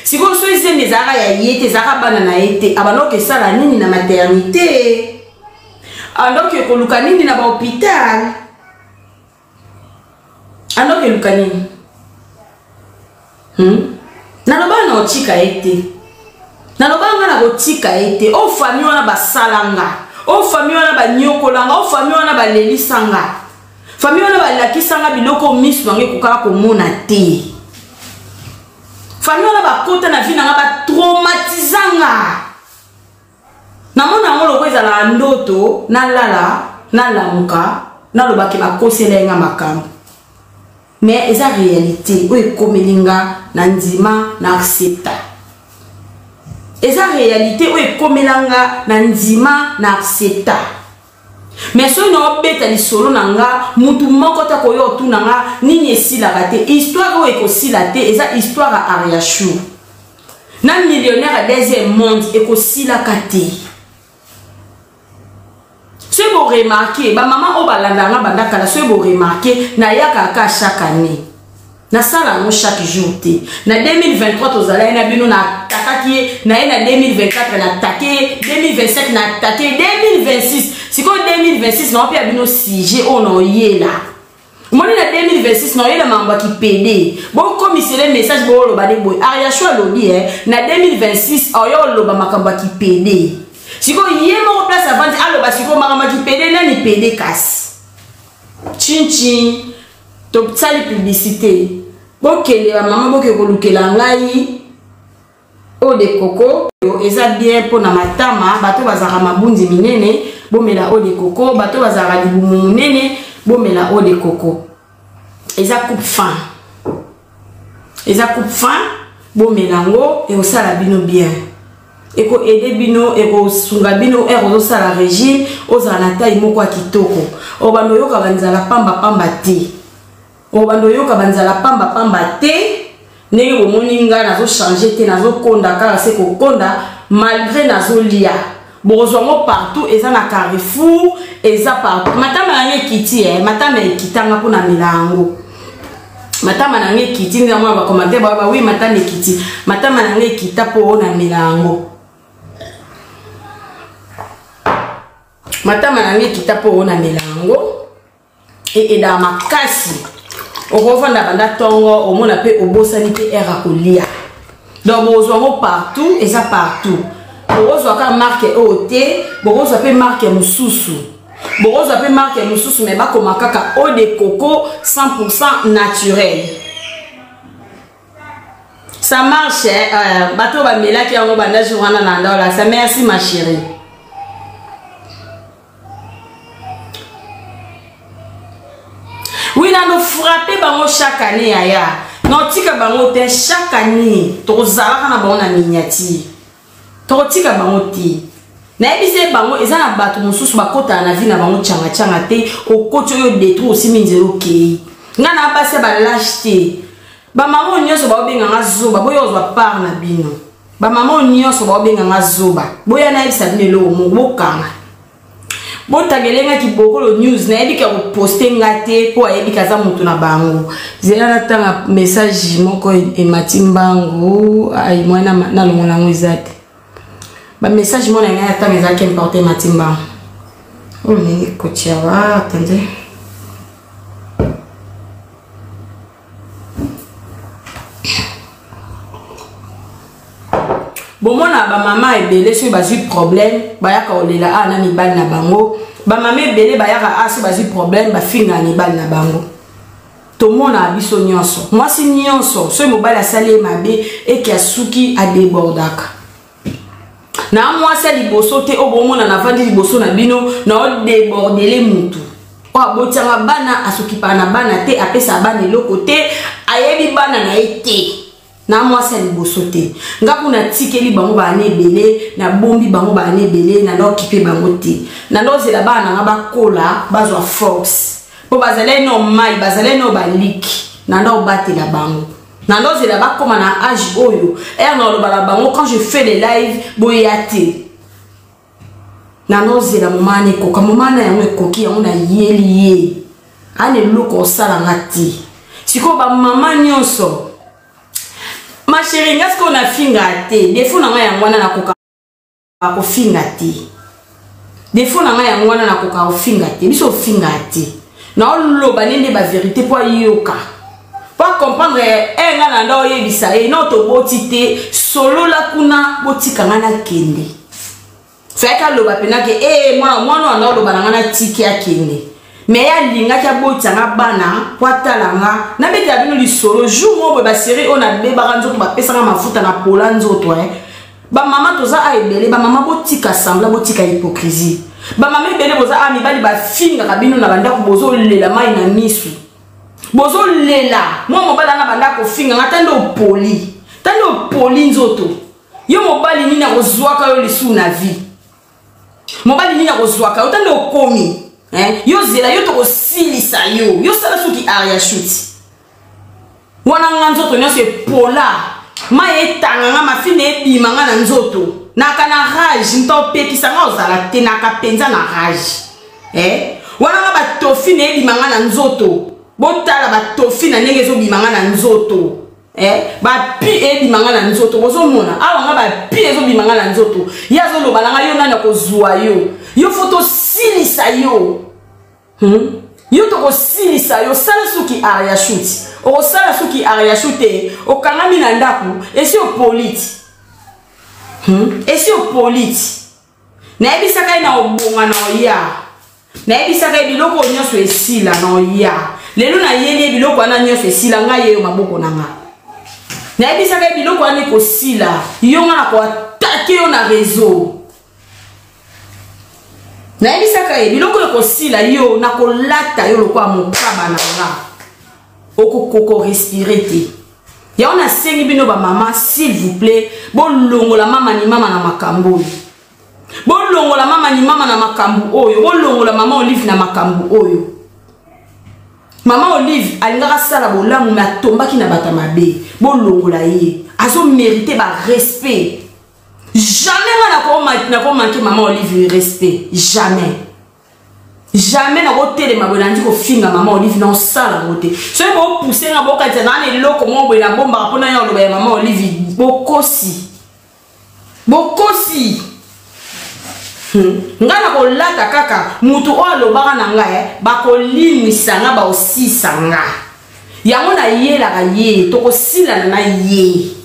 Sikoyo so ezembe ezalaka ya ye te, ezalaka bana na ye te, abanda okesala nini na maternité? Abanda oke koluka nini na bahôpital? Abanda okeluka nini? Nalobaka na otika ye te, nalobaka nga na kotika ye te. Oyo famille wana basala nga, oyo famille wana banyokola nga, oyo famille wana balelisa nga, famille wana balakisa nga biloko miso na nga ekokaka komona te. Famille wana bakota na vie na nga, batraumatiza nga. Namona yango lokola ezalaka ndoto, nalala nalamuka nalobaki bakosela ye nga makambo, mais eza réalité oyo ekomeli nga na ndima na accepta. Eza réalité oyo ekomela nga na ndima na accepta. Mais soki naobeta lisolo na nga, mutu moko te akoya otuna nga nini esilaka te. Histoire oyo ekosila te eza histoire ya Ariachou na millionnaire ya deuxième monde, ekosilaka te. Soki boremarke, bamama oyo balandaka nga banda kala, soki boremarke, nayaka kaka chaque année, nasala yango chaque jour te. Na 2023 tozalaki na bino, natakaki ye na ye, na 2024 natake ye, 2025 natake ye, 2026. Sikoyo 2026 naopia bino sujet oyo naoyela. Omoni na 2026 naoyela makambo ya kipede. Bokomisele message booloba nde boye. Ariachou alobi eh, na 2026 oyo oloba makambo ya kipede. Sikoyo ye moko place avandi aloba sikoyo makambo ya kipede nani pede kasi. Chin chin tosali publicité. Bokende ba mama boke kolukela ngai eau de coco eza bien mpo na matama. Bato bazalaka mabundi minene bomela eau de coco, bato bazalaka libumu monene bomela eau de coco. Eza coupe fin, eza coupe fin, bomela yango ekosala bino bien, eko aider bino, ekosunga bino heure ozosala régime, ozala na taille moko ya kitoko. Obanda oyoka banzala pamba pamba te, obanda oyoka banzala pamba pamba te. Ndenge bomoni ngai nazo changer te, nazokonda kaka se kokonda malgré nazolia. Bokozwa yango partout, eza na Carrefour, eza partout. Matama na ngai ekiti, matama ekitanga mpona mela yango. Matama na ngai ekiti, nde yango na bacommentaire baba oui, matama ekiti. Matama na ngai ekita mpo namela yango. Matama na ngai ekita mpo namela yango. Eedaka makasi. Okovanda banda ntongo, omona mpe obosani mpe heure ya kolia. Donc bokozwa yango partout, eza partout. Bokozwa kaka marque oyo te, bokozwa mpe marque mosusu, bokozwa mpe marque mosusu, mais bakoma kaka eau de coco 100% naturel. Ça marche, eh? Bato bamelaki yango banda jour wana na ndaolakisa. Merci ma chérie. Oui, nano frappe bango chaque année yaya. Naotika bango te chaque année. Tokozalaka na bango na miniature. Tokotika bango te. Nayebisi bango eza na bato mosusu bakotaka na vie na bango tchanga-tchanga te. Okoti oyo détruit osimi nzela okei. Nga na basi ya balâche te. Bamama oyo nyonso baobenganga zoba, boyo ozwa part na bino. Bamama oyo nyonso baobenganga zoba, boya nayebisa bino eloko moko bokanga. Botangele nga kibokolo news, nayebi ka koposte nga te mpo ayebi ka aza moto na bango. Zela natanga message moko emati mbangu, ai mwa nalongola yango eza te. Ba message moko na ngai atanga ezalaki importe emati mbangu. Oyo ndenge kotia wa, attendez. Bomona bamama ebele soki bazwi problème bayaka kolela awa na mibali na bango. Bamama ebele bayaka awa soki bazwi problème bafingaka mibali na bango. Tomonaka biso nyonso, mwasi nyonso soki mobali asali ye mabe eke asuki adebordaka. Na mwasi ya liboso te oyo bomona navandi liboso na bino na odebordele mutu oyo abotianga bana, asokipaka na bana te, apesaka bana eloko te, ayebi bana na ye te. Na mwasi ya liboso te, nga kuna natikeli bango baana ebele, nabombi bango baana ebele, nanda okipe bango te, nanda ozela bana nanga bakola bazwa force mpo bazalai no mai, bazalai no baliki, nanda obatela bango, nanda ozela bakóma na age oyo ere na oloba na bango quand je fais les live boya te. Nanda ozela moma wana ekoka, moma wana yango ekoki, yango nayeli ye ana eloko osalanga te. Sikoyo bamama nyonso, ma chérie, nga sikoyo nafinga te, defo na ngai yango wana, nakoka kofinga te. Defo na ngai yango wana, nakoka kofinga te. Biso ofinga te, naoloba nde bavérité mpo ayoka, po comprendre. E nga na nda oyebisa ye no toboti te, solola kuna, botika nga nakende. Fayaki aloba mpena ke e mwana mwana wana oloba na nga natiki akende, me ye alingaki abotisa nga bana po atala nga. Nabetela bino lisolo jour moko boye, basérie oyo nabebaka nzoto, bapesanga mafuta na pola nzoto. Bamama toza a ebele, bamama botika semblant, botika hypocrisie. Bamama ebele boza a mibali bafingaka bino na bandako, bozolela mai na misu, bozolela. Mwa mobali ana banda kofinga nga, tande opoli, tande opoli nzoto. Yo mobali nini akozwaka yo lisusu na vie? Mobali nini akozwaka yo tande okomi? Yo zela, yo tokosilisa yo, yo sala soki aria shuti wana. Nga nzoto nyonso epola, mai etanga nga, mafina ebima nga na nzoto, naka na rage. Moto opekisa nga ozala te, naka mpenza na rage. Wana nga batofina ebima nga na nzoto, botala batofina ndenge ezobima nga na nzoto. Bapi ebima nga na nzoto, bozomona awa nga bapi ezobima nga na nzoto. Ye azoloba na nga, yo nani akozwa yo? Yo faut tosilisa yo. Yo tokosilisa yo. Sala suki ariashuti. Okosala suki ariashu te, okangami na ndako, esi opoliti. Esi opoliti. Nayebisaka ye na obonga na oya. Nayebisaka ye biloko nyonso esila na oya. Lelo nayeli ye biloko wana nyonso esila, ngai yeyo maboko na nga. Nayebisaka ye biloko wana ekosila, yo nga na koatake yo na réseau. Nayebisaka ye biloko ekosila, yo na kolata yo lokola mokaba na nga. Okokoko respirer te. Yango nasengi bino ba mama, s'il vous plaît, bolongola mama ni mama na makambo oyo. Bolongola mama ni mama na makambo oyo. Bolongola mama Olive na makambo oyo. Mama Olive alingaka sala bolamu mais atombaki na bato mabe. Bolongola ye. Azo mériter ba respect. Jamais nga nako manquer mama Olive respect. Jamais. Jamais nakotelema boye nandi kofinga mama Olive na osala yango te. Soki bopousse nga bokanisa na eloko moko boye nabombaka mpona ya oloba ya mama Olive, bokosi. Bokosi. Nga nakolata kaka mutu oyo alobaka na nga, bakolimwisa nga, baosisa nga. Yango nayelaka ye, tokosilana na ye.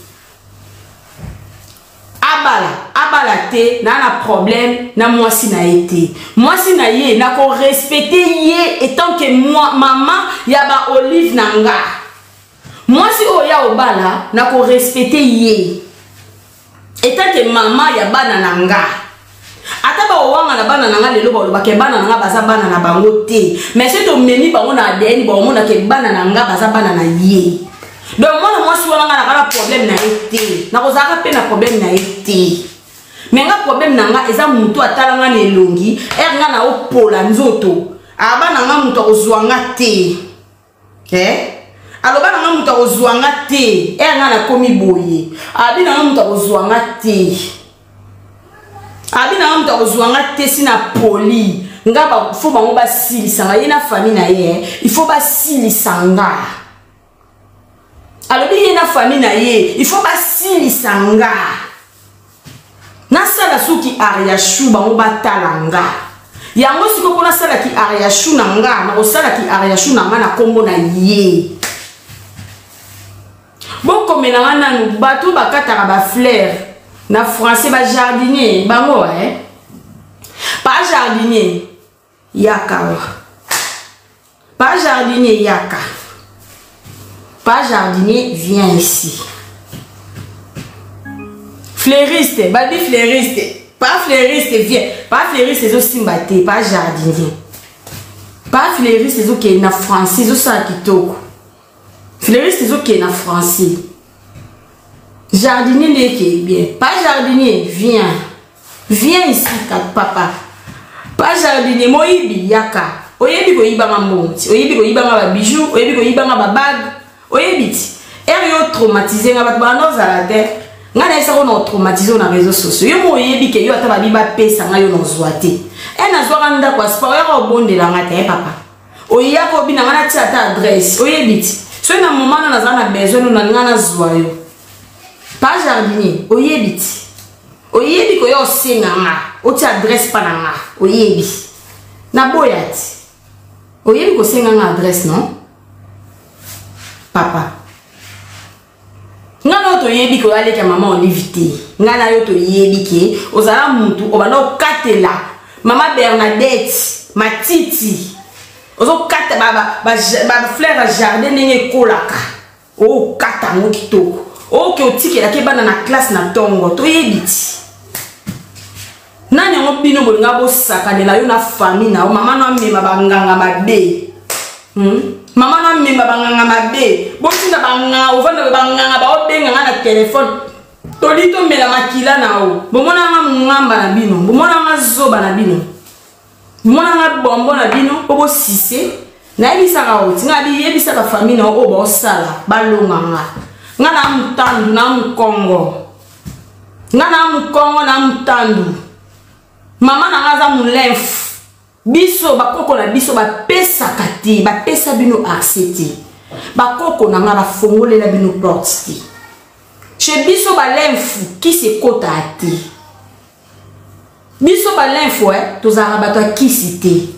Abala, abala te, na na problème na mwasi na ye te. Mwasi na ye nako respecter ye etant que moi mama ya ba Olive na nga. Mwasi oyo ya obala nako respecter ye etant que mama ya bana na nga. Ata ba owanga na bana na nga lelo balobaka bana na nga baza bana na bango te. Mais soki tomemi bango na ADN, baomona ke bana na nga baza bana na ye. Donc mwana mwasi wana nga nakala problème na ye te. Nakozalaka pe na problème na ye te. Mais nga problème na nga eza mutu atala nga na elongi, er nga na opola nzoto. Aba na nga mutu akozwa nga te. Aloba na nga mutu akozwa nga te. Er nga nakomi boye. Abi na nga mutu akozwa nga te. Abi na nga mutu akozwa nga te si na poli. Nga ba faut bango basilisa nga ye na famille na ye, il faut basilisa nga. Alobi ye na famille na ye, il faut basilisa nga. Nasala suki ariashu bango batala nga. Yango siko mpo nasala ki ariashu na nga, nakosala ki ariashu na nga na kombo na ye. Bokomela nga nanu bato bakataka ba fleur na français ba jardinier bango Pa jardinier yaka wa. Pa jardinier yaka. Pa jardinier viens ici. Fleuriste, babi fleuriste. Pa fleuriste viens. Pa fleuriste ezo simba te, pa jardinier. Pa fleuriste ezo ke na français ezo sala kitoko. Fleuriste ezo ke na français. Jardinier nde ke bien. Pa jardinier viens. Viens ici papa. Pa jardinier moyibi yaka. Oyebi koyibanga mbongo ti, oyebi koyibanga ba bijoux, oyebi koyibanga ba bague, oyebi ti. Er yo traumatiser nga bato banda ozala te. Nga na esako na traumatiser na réseaux sociaux. Yo mo oyebi ke yo ata babi ba pesa nga yo na ozwa te. E nazwaka ndako ya sport, oyaka obondela nga te, papa. Oyaka obina nga natia ata adresse, oyebi ti. Soki na moment na naza na besoin no na nga nazwa yo. Pa jardinier, oyebi ti. Oyebi koya osenga nga, otia adresse pa na nga, oyebi. Naboya ti. Oyebi kosenga nga adresse, non? Papa. Nga na yo toyebi ke oyaleki ya mama Olive te. Nga na yo toyebi ke ozala mutu obanda okatela mama Bernadette matiti. Ozokata ba fleur ya jardin ndenge ekolaka. Okata yango kitoko. Oke otikelaki bana na classe na tongo, toyebi ti. Nani yango bino bolinga bosakanela yo na famille na yo, mama no amema banganga mabe. Mama no amema banganga mabe. Botinda banganga, ovanda banganga baobenga nga na téléphone. Toli tomela makila na yo. Bomona nga mungamba na bino, bomona nga zoba na bino. Bomona nga bombo na bino po bosise. Nayebisaka yo, tinga bi yebisa ba famille na yo oyo baosala, balonga nga. Nga na mutandu na mukongo. Nga na mukongo na mutandu. Mama na nga aza mulemfu. Biso bakoko na biso bapesaka te, bapesa bino accès te. Bakoko na nga bafongolela bino porte te. Chez biso balemfu kisi ekota te. Biso ba l'info eh, tozalaka bato ya kisi te.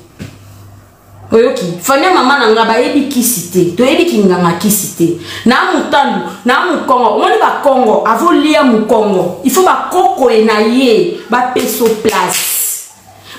Oyoki, famille ya mama na nga bayebi kisi te, toyebi kinganga kisi te. Na mutandu, na mukongo, omoni ba kongo, avo lia mukongo, il faut ba koko na ye ba peso place.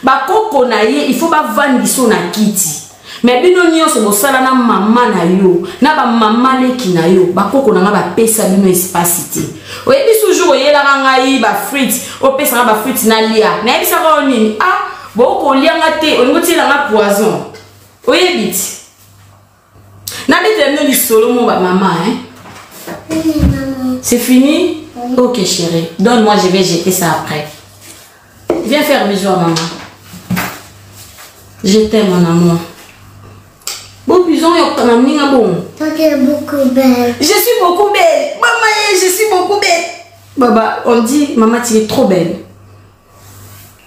Ba koko na ye, il faut ba vandiso na kiti. Mais bino nyonso bosala na mama na yo, na ba mama leki na yo, ba koko na nga ba pesa bino espace te. Oyebi toujours oyelaka ngai ba frites, opesa nga ba frites na lia. Nayebisaka yo nini? Ah, bokolia nga te, olingi otiela nga poison. Oyebi ti? Nabetela bino lisolo mo ba mama, hein? C'est fini? Ok chérie, donne-moi, je vais jeter ça après. Viens faire bisou à maman. Je t'aime mon amour. Bon bisou, bon. Toi tu es beaucoup belle. Je suis beaucoup belle. Maman, je suis beaucoup belle. Baba, on dit maman tu es trop belle.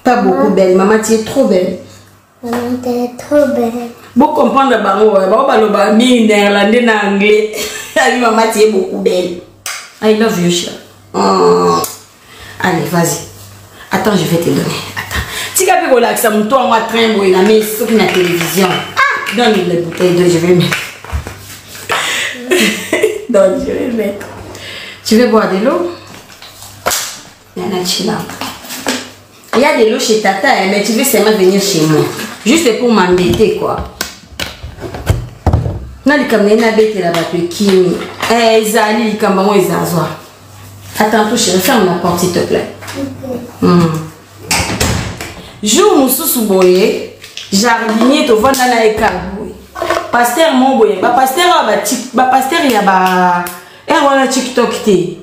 Pas beaucoup belle, maman tu es trop belle. Maman tu es trop belle. Bon comprendre bango, bango baloba mingi néerlandais na anglais. Abi maman tu es beaucoup belle. I love you, chérie. Oh. Allez, vas-y. Attends, je vais te donner. Attends. Tika pe kolakisa moto yango a train boye na mesa soki na télévision. Ah, donne les bouteilles d'eau, je vais mettre. Donne, je vais mettre. Tu veux boire de l'eau? Nana chila. Il y a de l'eau chez tata, hein, mais tu veux seulement venir chez moi. Juste pour m'embêter, quoi. Na likambo na ye nabetela bato ekimi. Eh, ezali likambo yango ezazwa. Attends, tout chérie, ferme la porte s'il te plaît. Okay. Jour mosusu boye, jardinier tovanda na ye kaka boye. Pasteur mo boye, ba pasteur ba ba pasteur ya ba heure wana TikTok te.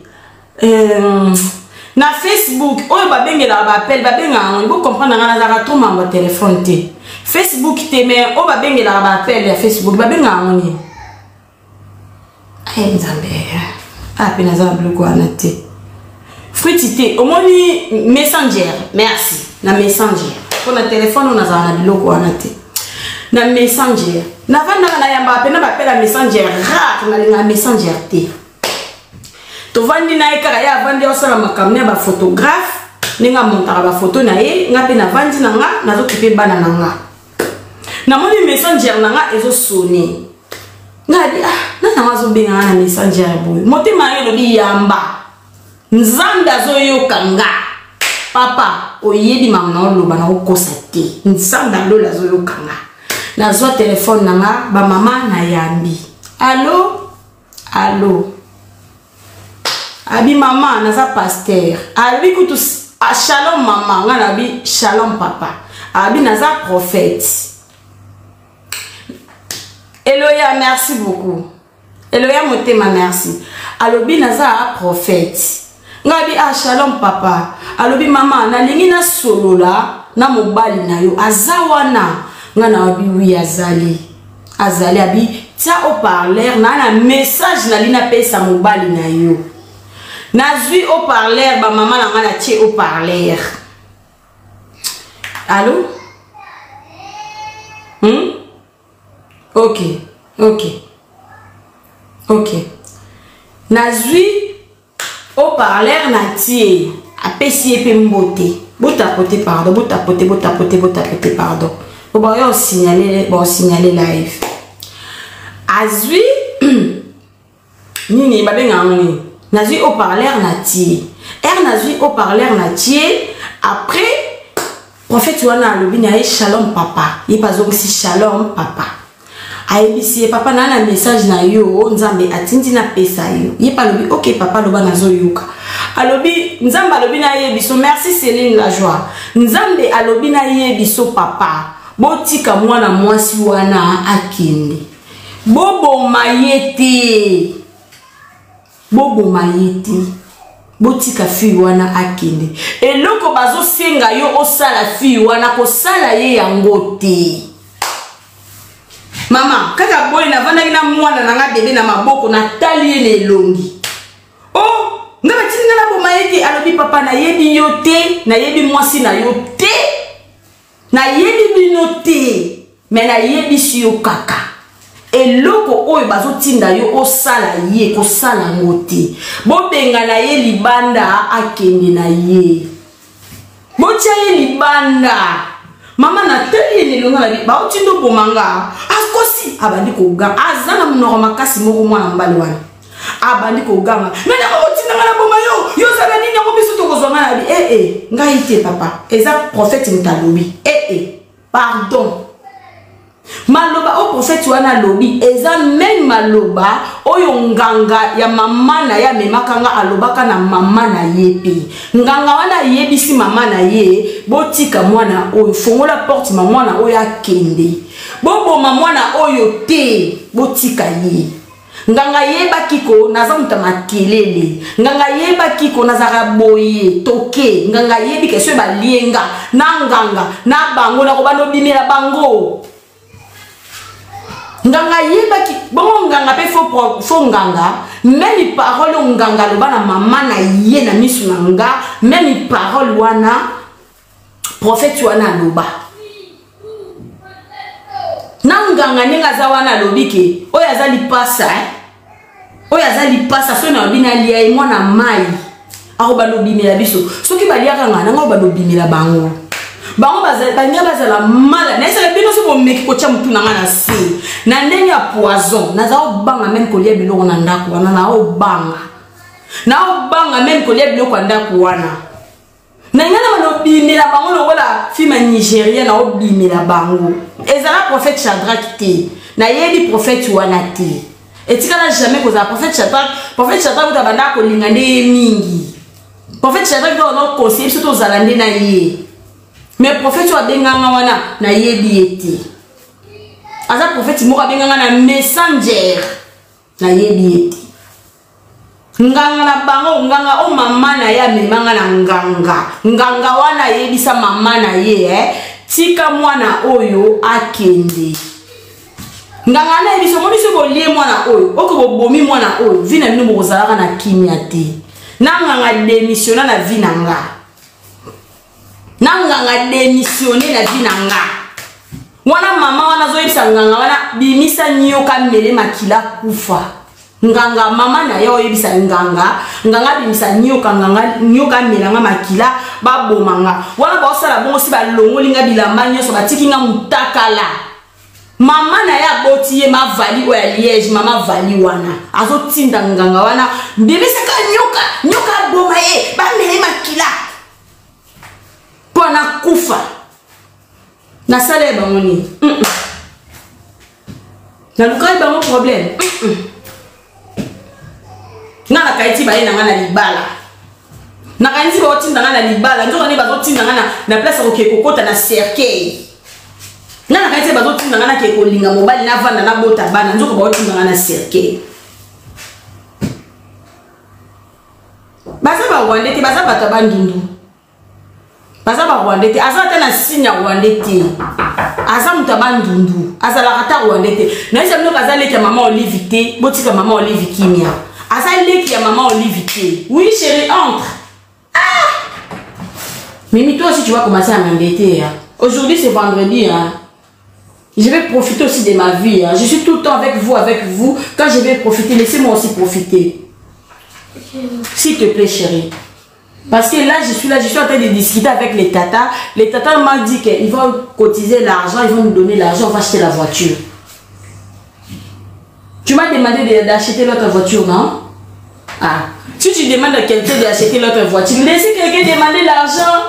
Na Facebook oyo babengelaka ba appel, babengaka yango, bo comprendre nga nazalaka trop mambo ya téléphone te. Facebook te, mais oyo babengelaka ba appel ya Facebook, babengaka yango nini? Ay nzambe, ah pe naza na biloko wana te. Fruiti te, omoni Messenger, merci, na Messenger. Mpo na telefone oyo nazala na biloko wana te. Na Messenger, navandaka nayambaka mpe na bapela ya Messenger rare, nalingaka Messenger te. Tovandi na ye kaka, ye avandi asala makambo ya ba photographe, ndenge amontaka ba photo na ye, nga mpe navandi na nga, nazokipe bana na nga. Namoni Messenger na nga ezosone. Nga abi, ah, nani yango azobenga nga na Messenger ya boye? Motema yo elobi yamba. Nzambe azoyoka nga. Papa, oyebi mama na oloba na okosa te. Nzambe alola azoyoka nga. Nazwa telefone na nga, ba mama na yambi. Allo? Allo? Abi mama, naza pasteur. Abi kutu, ah, shalom mama, nga na abi shalom papa. Abi naza prophète. Eloya, merci beaucoup. Eloya motema, merci. Alobi naza prophète. Nga abi ah shalom papa. Alobi mama, nalingi na solola na mobali na yo. Aza wana. Nga na abi oui azali. Azali abi tia haut-parleur na na message na lina pesa mobali na yo. Nazwi haut-parleur ba mama na nga na tie haut-parleur. Allô? Ok, ok. Ok. Nazwi haut-parleur na tie. Apesi ye pe mbote. Botapote pardon, botapote, botapote, botapote pardon. Bo ba yo signaler, bo signaler live. Azwi nini babenga yango nini? Nazwi haut-parleur na tie. R nazwi haut-parleur na tie. Après prophète wana alobi na ye shalom papa. Ye bazongisi shalom papa. Ayebisi ye papa na na message na yo Nzambe atindi na pesa yo. Ye pa alobi ok papa loba nazoyoka. Alobi Nzambe alobi na ye biso merci Céline la joie. Nzambe alobi na ye biso papa. Botika mwana mwasi wana akende. Boboma ye te. Boboma ye te. Botika fille wana akende. Eloko bazosenga yo osala fille wana kosala ye yango te. Mama, kaka boye navandaki na mwana na nga bebe na maboko natali ye na elongi. Oh, nga batindi nga naboma ye te. Alobi papa nayebi yo te, nayebi mwasi na yo te. Nayebi bino te, mais nayebisi yo kaka. Eloko oyo bazotinda yo osala ye, kosala yango te. Bobenga na ye libanda akende na ye. Botia ye libanda. Mama natali ye na elonga na bi bauti ndo boma nga. Akosi abandi koganga. Aza na monoko makasi moko mwana mobali wana. Abandi koganga. Nani akotinda nga na boma yo? Yo ozala nini yango biso tokozwa nga na bi. Eh eh, ngai te papa. Eza prophète moto alobi. Eh eh. Pardon. Maloba oyo prophète wana alobi eza meme maloba oyo nganga ya mama na ye amemaka nga alobaka na mama na ye pe. Nganga wana ayebisi mama na ye botika mwana oyo, fongola porte ma mwana oyo akende. Boboma mwana oyo te, botika ye. Nganga ayebaki ko naza moto ya makelele. Nganga ayebaki ko nazalaka boye toke. Nganga ayebi ke soki balie nga na nganga na bango nakobanda obimela bango. Nganga ayebaki bongo nganga pe fo nganga meme parole oyo nganga aloba na mama na ye na misu na nga meme parole wana prophète wana aloba na nganga ndenge aza wana alobi ke oyo aza lipasa eh? oyo aza lipasa soki nalobi nalia ye mwana mai akobanda obimela biso soki baliaka ngai nanga obanda obimela bango bango balinga bazala mala nayesaka bino so bomeki kotya motu na ngai na se na ndenge ya poison naza obanga meme kolia biloko na ndako wana naobanga naobanga meme kolia biloko ya ndako wana Na nga na bando bimela bango lokola film ya Nigeria na obimela bango. Ezala prophète Shadrach te. Na yebi prophète wana te. Etikala jamais kozala prophète Shadrach. Prophète Shadrach kuta banda kolinga nde ye mingi. Prophète Shadrach kuta banda conseiller biso tozala nde na ye. Mais prophète oyo abenganga wana na yebi ye te. Aza prophète moko abenganga na messenger. Na yebi ye te. Nganga na bango nganga o mama na ye amema nga na nganga nganga wana ayebisa mama na ye eh, tika mwana oyo akende nganga wana ayebisa omoni soki bolie mwana oyo oko bobomi mwana oyo vi na bino bokozalaka na kimia te na nganga demissiona na vi na nga na nganga demissione na vi na nga wana mama wana azoyebisa nganga wana bimisa nyoka mele makila kufa nganga mama na ye oyebisa nganga nganga abimisa nyoka nganga nyoka amela nga makila baboma nga wana baosala bongo si balongoli nga bilamba nyonso batiki nga mutakala mama na ye aboti ye mavali oyo ya liege mama vali wana azotinda nganga wana bimisaka nyoka nyoka aboma ye bamele makila mpo anakufa nasala ye bango nini mm -mm. nalukaki bango problème mm -mm. nga nakaiti baye na nga na libala nakanisi baotinda nga na libala nzoka nde bazotinda nga na place ya kokee kokota na cercueil nga nakanisi bazotinda nga nakee kolinga mobali navanda nabota bana nzoka baotinda nga na cercueil baza barwandais te baza bato ya bandundu baza ba rwandais te aza ata na signe ya rwandais te aza moto ya bandundu azalaka ata rwandais te nayebisa bino aza leki ya mama olive te botika mama olive kimia aza leki ya mama olive te oui chéri entre ah mimi toi aussi tu vas commencer à m'embêter hein. aujourd'hui c'est vendredi hein. Je vais profiter aussi de ma vie. Hein. Je suis tout le temps avec vous, avec vous. Quand je vais profiter, laissez-moi aussi profiter. S'il te plaît, chérie. Parce que là, je suis là, je suis en train de discuter avec les tatas. Les tatas m'ont dit qu'ils vont cotiser l'argent, ils vont nous donner l'argent, on va acheter la voiture. Tu m'as demandé d'acheter l'autre voiture, non? Ah. Si tu demandes à quelqu'un d'acheter l'autre voiture, laissez quelqu'un demander l'argent.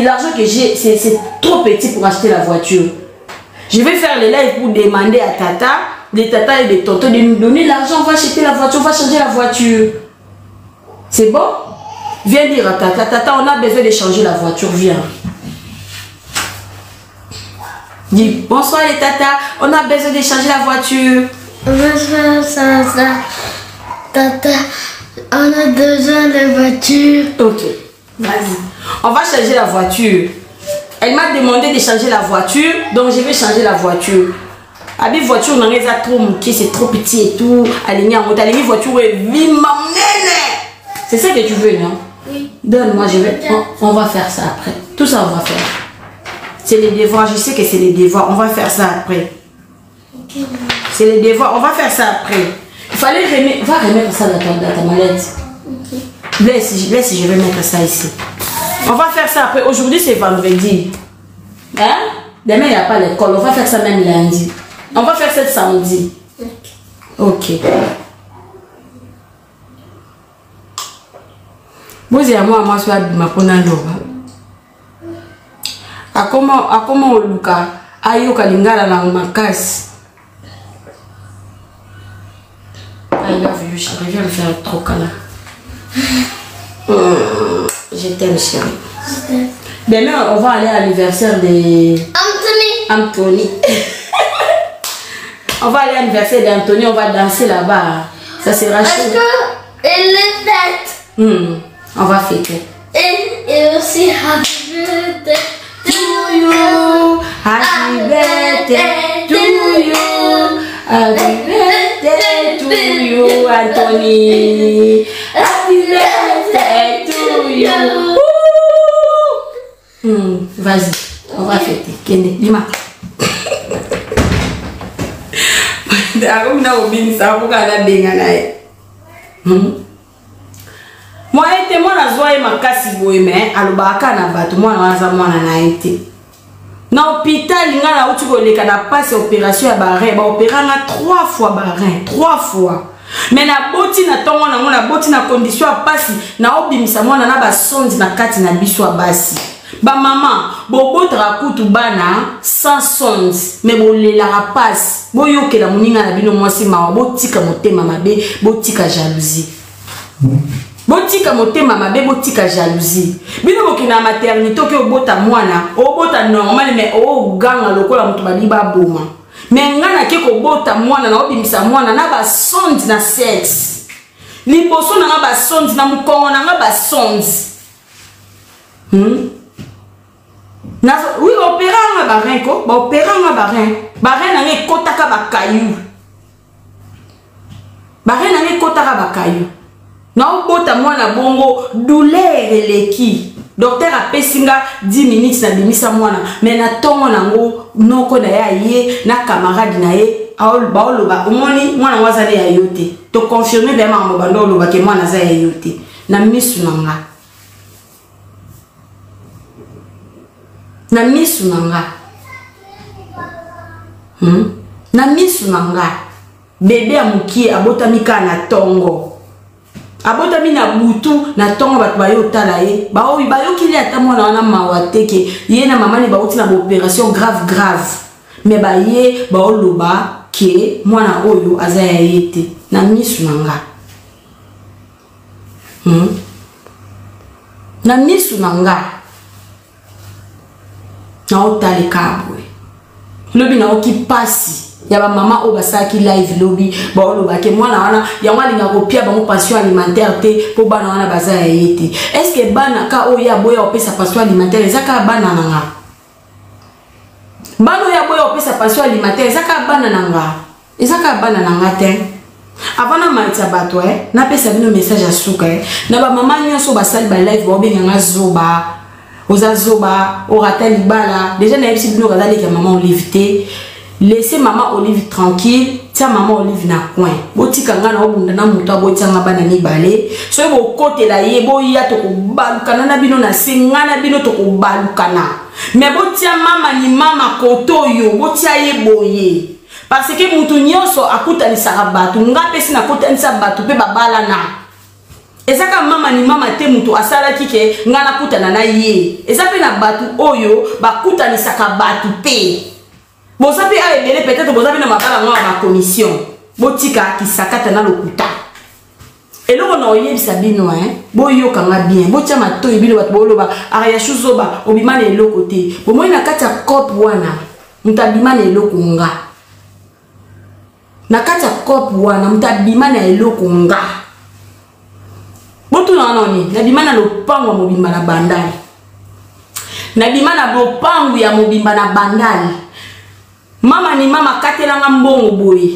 L'argent que j'ai, c'est trop petit pour acheter la voiture. Je vais faire les lives pour demander à tata, des tatas et des tontons de nous donner l'argent. On va acheter la voiture, on va changer la voiture. C'est bon? Viens dire à tata, tata, on a besoin de changer la voiture, viens. Dis, bonsoir les tatas, on a besoin de changer la voiture. Bonsoir, tata. Tata, on a besoin de voiture. Ok, vas-y. On va changer la voiture. Elle m'a demandé de changer la voiture, donc je vais changer la voiture. Abi voiture n'a pas trop mouké, c'est trop petit et tout. Aligné en mode, aligné voiture et c'est ça que tu veux, non? Oui. Donne-moi, je vais. On va faire ça après. Tout ça, on va faire. C'est les devoirs, je sais que c'est les devoirs. On va faire ça après. Okay. C'est les devoirs, on va faire ça après. Il fallait remettre. Va remettre ça dans ta mallette. Okay. Laisse, laisse, je vais mettre ça ici. On va faire ça après. Aujourd'hui, c'est vendredi. Hein? Demain, il n'y a pas l'école. On va faire ça même lundi. On va faire ça samedi. Ok. bozela mwana mwasi oyo abima mpo naloba akoma akoma oluka ayoka lingala na makasi I love you chérie, viens me faire trop câlin. Je t'aime chérie. Demain on va aller à l'anniversaire de Anthony. Anthony. on va aller à l'anniversaire d'Anthony, on va danser là-bas. Ça sera chaud. Parce que il est fête. On va fêter. Et aussi happy birthday to you. Happy birthday to you. Happy birthday to you, Anthony. Happy birthday to you. Vas-y, on va fêter. Kende, lima. Akomi na kobinisa akoka nabenga na ye. Mwa ye te, mwana azwa ye makasi boye, me alobaka kaka na bato, mwana wana aza mwana na ye te. Na hôpital nga nauti koleka na pasi ya opération ya barein, baopéra nga 3 fois barein, 3 fois. Me naboti na ntongo nango, naboti na condition ya pasi, naobimisa mwana na basondi na kati na biso ya basi. Bamama bobotaka kutu bana sans sonde, me bolelaka pasi. Boyokela moninga na bino mwasi mawa, botika motema mabe, botika jalousie. Botika motema mabe, botika jalousie. Bino bokende na maternité, oke obota mwana, obota normal, me oganga lokola moto balingi baboma. Me nga nake kobota mwana, na obimisa mwana na basonde na sexe. Liboso na nga basonde, na mokongo na nga basonde. Oui, baopéra nga barein ko, baopéra nga barein. Barein na nga ekotaka bakayu. Barein na nga ekotaka bakayu. Naobota mwana bongo, douleur eleki. Docteur apesi nga 10 minutes nabimisa mwana, me na ntongo nango noko na ye aye na camarade na ye, baoloba omoni mwana ngo aza ne ya yo te. Toconfirme be makambo bando olobake mwana aza ya yo te. Na misu na nga. Na misu na nga. Na misu na nga. Bebe ya mokie abotami kaka na tongo. Abotami na butu na tongo, bato baye otala ye. Baoyo bayokili ata mwana wana mawa te ke ye na mama ne bauti na baopération grave grave. Me baye baoloba ke mwana oyo aza ya ye te. Na misu na nga. Na misu na nga. Naotaleka boye. Lobi naoki pasi ya bamama oyo basalaki live lobi, baolobake mwana wana yango alingaka kopia bango pension alimentaire te mpo bana wana baza ya ye te. Est-ce bana ka oyo aboya kopesa pension alimentaire eza kaka bana na nga? Bana oyo aboya kopesa pension alimentaire eza kaka bana na nga? Eza kaka bana na nga te. Avant namatisa bato, napesa bino message ya suka, na bamama nyonso basali ba live baobenga nga zoba, oza zoba, orata libala. Déjà nayebisi bino kaza leki ya mama Olive te. Laissez mama Olive tranquille, tia mama Olive na coin. Botika nga na obunda na moto abotianga bana mibale. Soki bokotela ye, boya tokobalukana na bino na se, nga na bino tokobalukana. Me botia mama ni mama koto oyo, botia ye boye. Parce que mutu nyonso akutanisaka bato, nga mpe si nakutanisa bato mpe babalana. Eza kaka mama ni mama te mutu asalaki ke nga nakutana na ye. Eza mpe na bato oyo bakutanisaka bato te. Boza mpe awa ebele, peut-être boza mpe na mabala ngo ya bacommission. Botika kisakata na lokuta. Eloko na oyebisa bino, boyoka nga bien, botia matoyi bino bato boloba Ariachou zoba obima na eloko te. Bomoi na kati ya cope wana moto abima na eloko nga. Na kati ya cope wana moto abima na eloko nga. Botuna wana nini? Nabima na lopango ya mobimba na Bandal. Nabima na lopango ya mobimba na Bandal. Mama ni mama katelanga mbongo boye.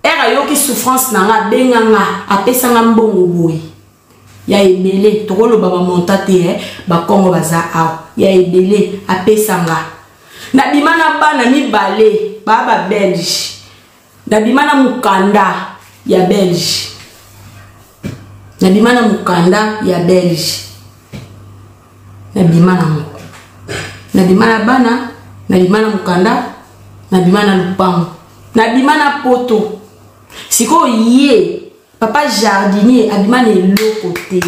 Era ayoki souffrance na nga, abenga nga, apesa nga mbongo boye. Ya ebele, tokoloba ba monta te, ba Kongo baza awa. Ya ebele, apesa nga. Nabima na bana mibale, ba ba Belge. Nabima na mukanda ya Belge. Nabima na mukanda ya Belge. Nabima nango. Nabima na bana, nabima na mokanda, nabima na lupango. Nabima na poto. Sikoyo ye papa jardinier abima na eloko te.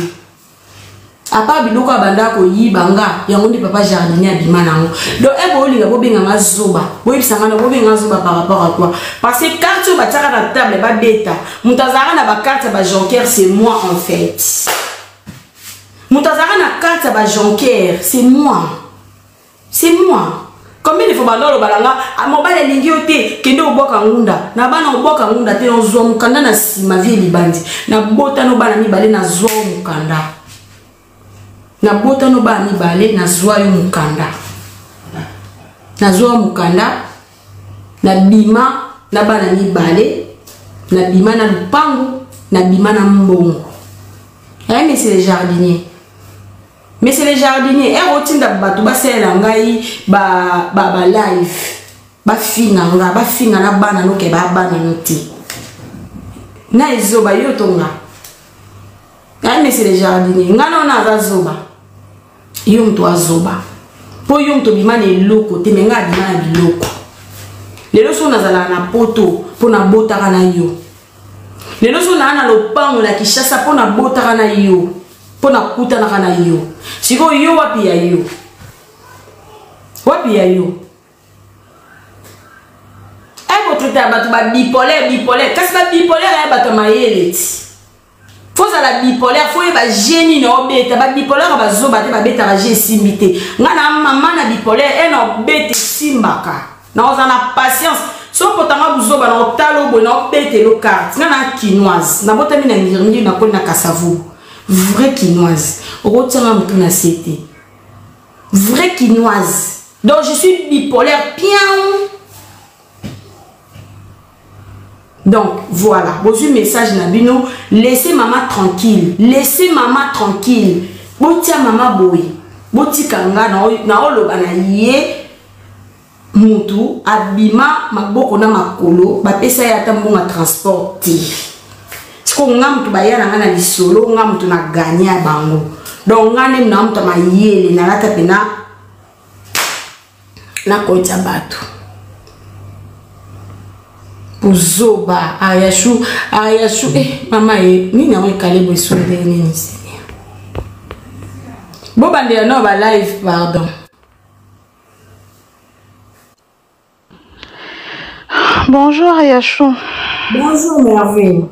Apa biloko abanda koyiba nga yango nde papa jardinier abima nango. Donc e bolinga bobenga nga zoba. Boyebisa nga na bobenga nga zoba par rapport à quoi? Parce que carte oyo batiaka na table babeta. Moto azalaka na ba carte ya ba jonker c'est moi en fait. Moto azalaka na carte ya ba jonker c'est moi. C'est moi. Combien de fois banda oloba na nga ah, mobali alingi yo te kende obwaka ngunda na bana obwaka ngunda te nazwa mokanda na nsima vie libandi nabota no bana mibale nazwa yo mokanda nabota no bana mibale nazwa yo mokanda nazwa yo mokanda nabima na bana mibale nabima na lupangu nabima na mbongo eh, monsieur le jardinier Monsieur le jardinier, eh otinda bato basalela ngai ba ba, ba live bafinga nga bafinga na bana noke ba bana no te na ezoba yo to nga eh monsieur le jardinier nga na wana aza zoba yo moto azoba mpo yo moto obima na eloko te me nga abima na biloko lelo so nazalaka na poto mpo nabotaka na yo lelo so naa na lopango na kishasa mpo nabotaka na yo mpo nakutanaka na yo sikoyo yo wapi ya yo wapi ya yo ekotrita ya bato babipolaire bipolaire kasi babipolaire ya bato ya mayele ti fozala bipolaire fo oyeba je nini obeta babipolaire bazoba te babetaka je esimbi te ngai na mama na bipolaire e na obeta esimbaka nakozala na patience soki okotanga buzoba na otala oboye na obetelo carte nga na kinoise nabotami na ngiringiri nakoli na kasavubu vrai kinoise okotianga motu na se te vrai kinoise donc je suis bipolaire pian donc voilà bozwi message na bino laissez mama tranquille laissez mama tranquille botia mama boye botika nga naoloba na ye mutu abima maboko na makolo bapesa ye ata mbongo ya transport te sikoyo nga mutu baya na nga na lisolo nga mutu na gagne ya bango donc nga nde na mutu ya mayele nalata mpena nakotya bato buzoba ayashu ayashu eh mama ye nini yango ekale boye esundeli nini seigneur bobandela nao ba live pardon Bonjour Ayachou. Bonjour Merveille.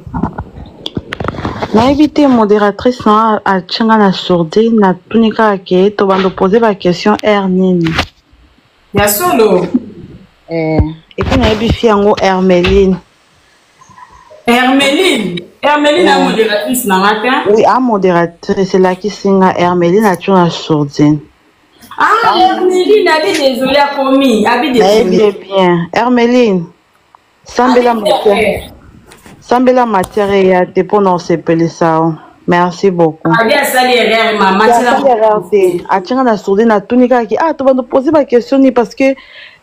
nayebi te modératrice na atie nga na sourdine natuni kaka ke tobanda opose baquestion heure nini ya solo eh, epuis nayebi fi yango hermeline hermeline hermeline a modératrice na nga te oui a modératrice elakisi nga hermeline atie na sourdine Ah, Hermeline, abi désolé, akomi. Abi désolé. Nayebi bien. Hermeline, sambela matière. Sambela matière eya te mpo na osepelisa yo. Merci beaucoup. Abi asali erreur, mama. Asali erreur te. Atinga na sourde na tuni kaka ki ah to bando poser ba question ni parce que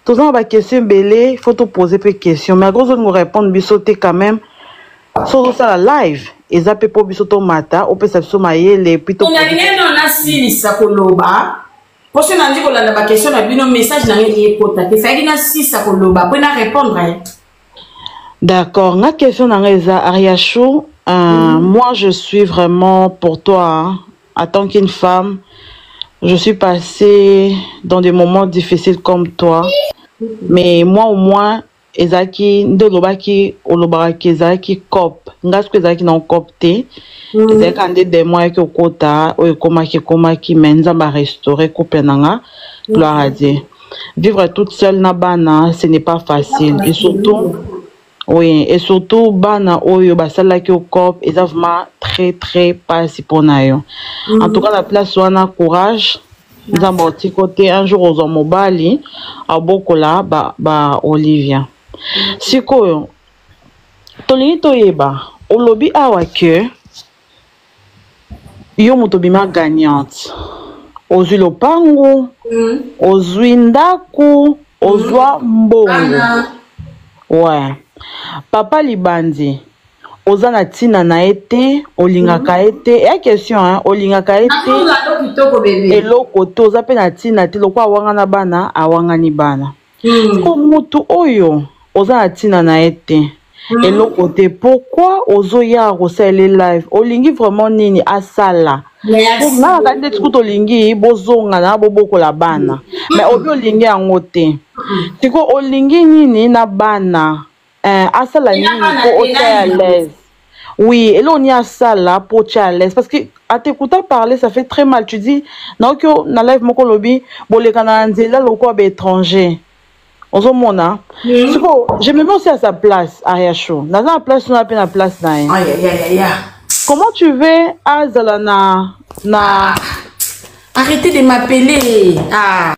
toza na ba question ebele, faut to poser pe question. Mais akozo ngo répondre biso te quand même. So ozosala live eza mpe mpo biso tomata opesa biso mayele puis to nalingi no nasilisa koloba mpo soki nandi kolanda baquestion na bino message na ngai elingi ekota te fayaki nasisa koloba mpo na répondre. D'accord, nga question na ngai eza Ariachou, moi je suis vraiment pour toi hein, en tant qu'une femme, je suis passée dans des moments difficiles comme toi, mais moi au moins ezalaki nde olobaki olobaka ke ezalaki cop ngai soki ezalaki na cop te mm. ezalaki kaka nde demon ayaki okota oyo ekomaki ekomaki mais nzambe arestaure couple na nga gloire à dieu vivre toute seule na bana ce n'est pas facile et surtout oui et surtout bana oyo basalaki yo cop eza vraiment très très pasi mpona yo mm. en tout cas na place wana courage nzambe otiko te un jour ozwa mobali abokola ba, ba olivia sikoyo tolingi toyeba olobi awa ke yo moto obima gagnante ozwi lopangu mm. ozwi ndaku ozwa mbongo ouais papa libandi. Oza na ntina na ye te, olingaka ye te. Eya question hein, olingaka ye te. Eloko te, oza mpe na ntina te, lokola awangana bana, awangani bana. Siko mutu oyo oza na ntina na ye te. Eloko te, pourquoi ozoya kosalela live? Olingi vraiment nini asala? Po nga na ndeti kutu olingi bozongana bobokola bana. Mais obi olingi yango te. Siko olingi nini na bana? Eh, asala nini po otia à l'aise? Oui, eloko nini asala po otia à l'aise? Parce que à t'écoutant parler, ça fait très mal. Tu dis, naoki na live moko lobi, boleka na nzela lokola ba étranger. Ozomona? Siko, je me mets aussi à sa place, Ariachou. Naza na place na pe na place na ye. Aïe, aïe, aïe, aïe. Comment tu veux azala na na Arrêtez de m'appeler. Ah.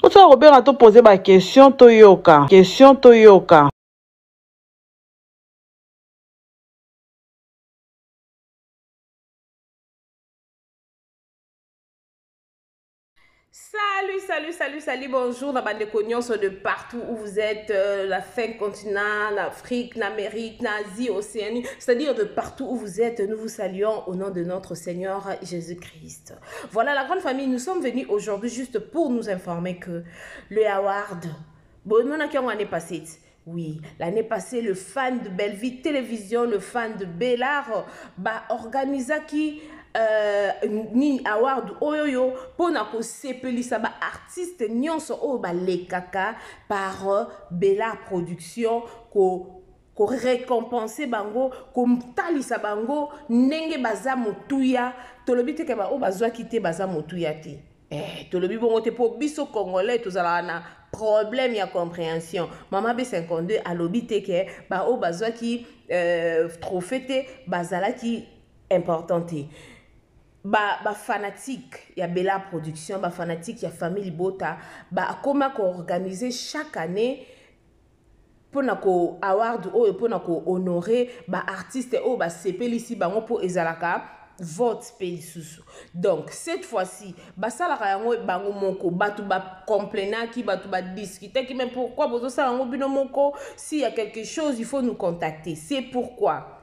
Botika kobenga to poser ba question toyoka. Question toyoka. Salut, salut, salut, salut, bonjour na bandeko nyonso de partout où vous êtes, la fin continent, l'Afrique, l'Amérique, l'Asie, Océanie, c'est-à-dire de partout où vous êtes, nous vous saluons au nom de notre Seigneur Jésus-Christ. Voilà la grande famille, nous sommes venus aujourd'hui juste pour nous informer que le Award, bon, on a qui année passée, oui, l'année passée, le fan de Bellevue Télévision, le fan de Bellard, bah, organisa qui nini award oyoyo mpona kosepelisa ba artiste nyonso oyo balekaka par Bellard Production, ko récompenser bango, kotalisa bango ndenge baza motuya. Tolobi te ke ba oyo bazwaki te baza motuya te. Tolobi bongo te po biso congolais tozalaka na problème ya compréhension. Mama B52 alobi te ke ba oyo bazwaki trophée te bazalaki important te. Ba fanatique ya Bella Production, ba fanatique ya famille Libota, ba koma ko organiser chaque année pona ko award oyo pona ko honorer ba artiste oyo ba sepelisi bango po ezalaka vote pe lisusu. Donc cette fois-ci basalaka yango bango moko, bato ba complainaki, bato ba discutaki, mais pourquoi bozosala yango bino moko? S'il y a quelque chose, il faut nous contacter. C'est pourquoi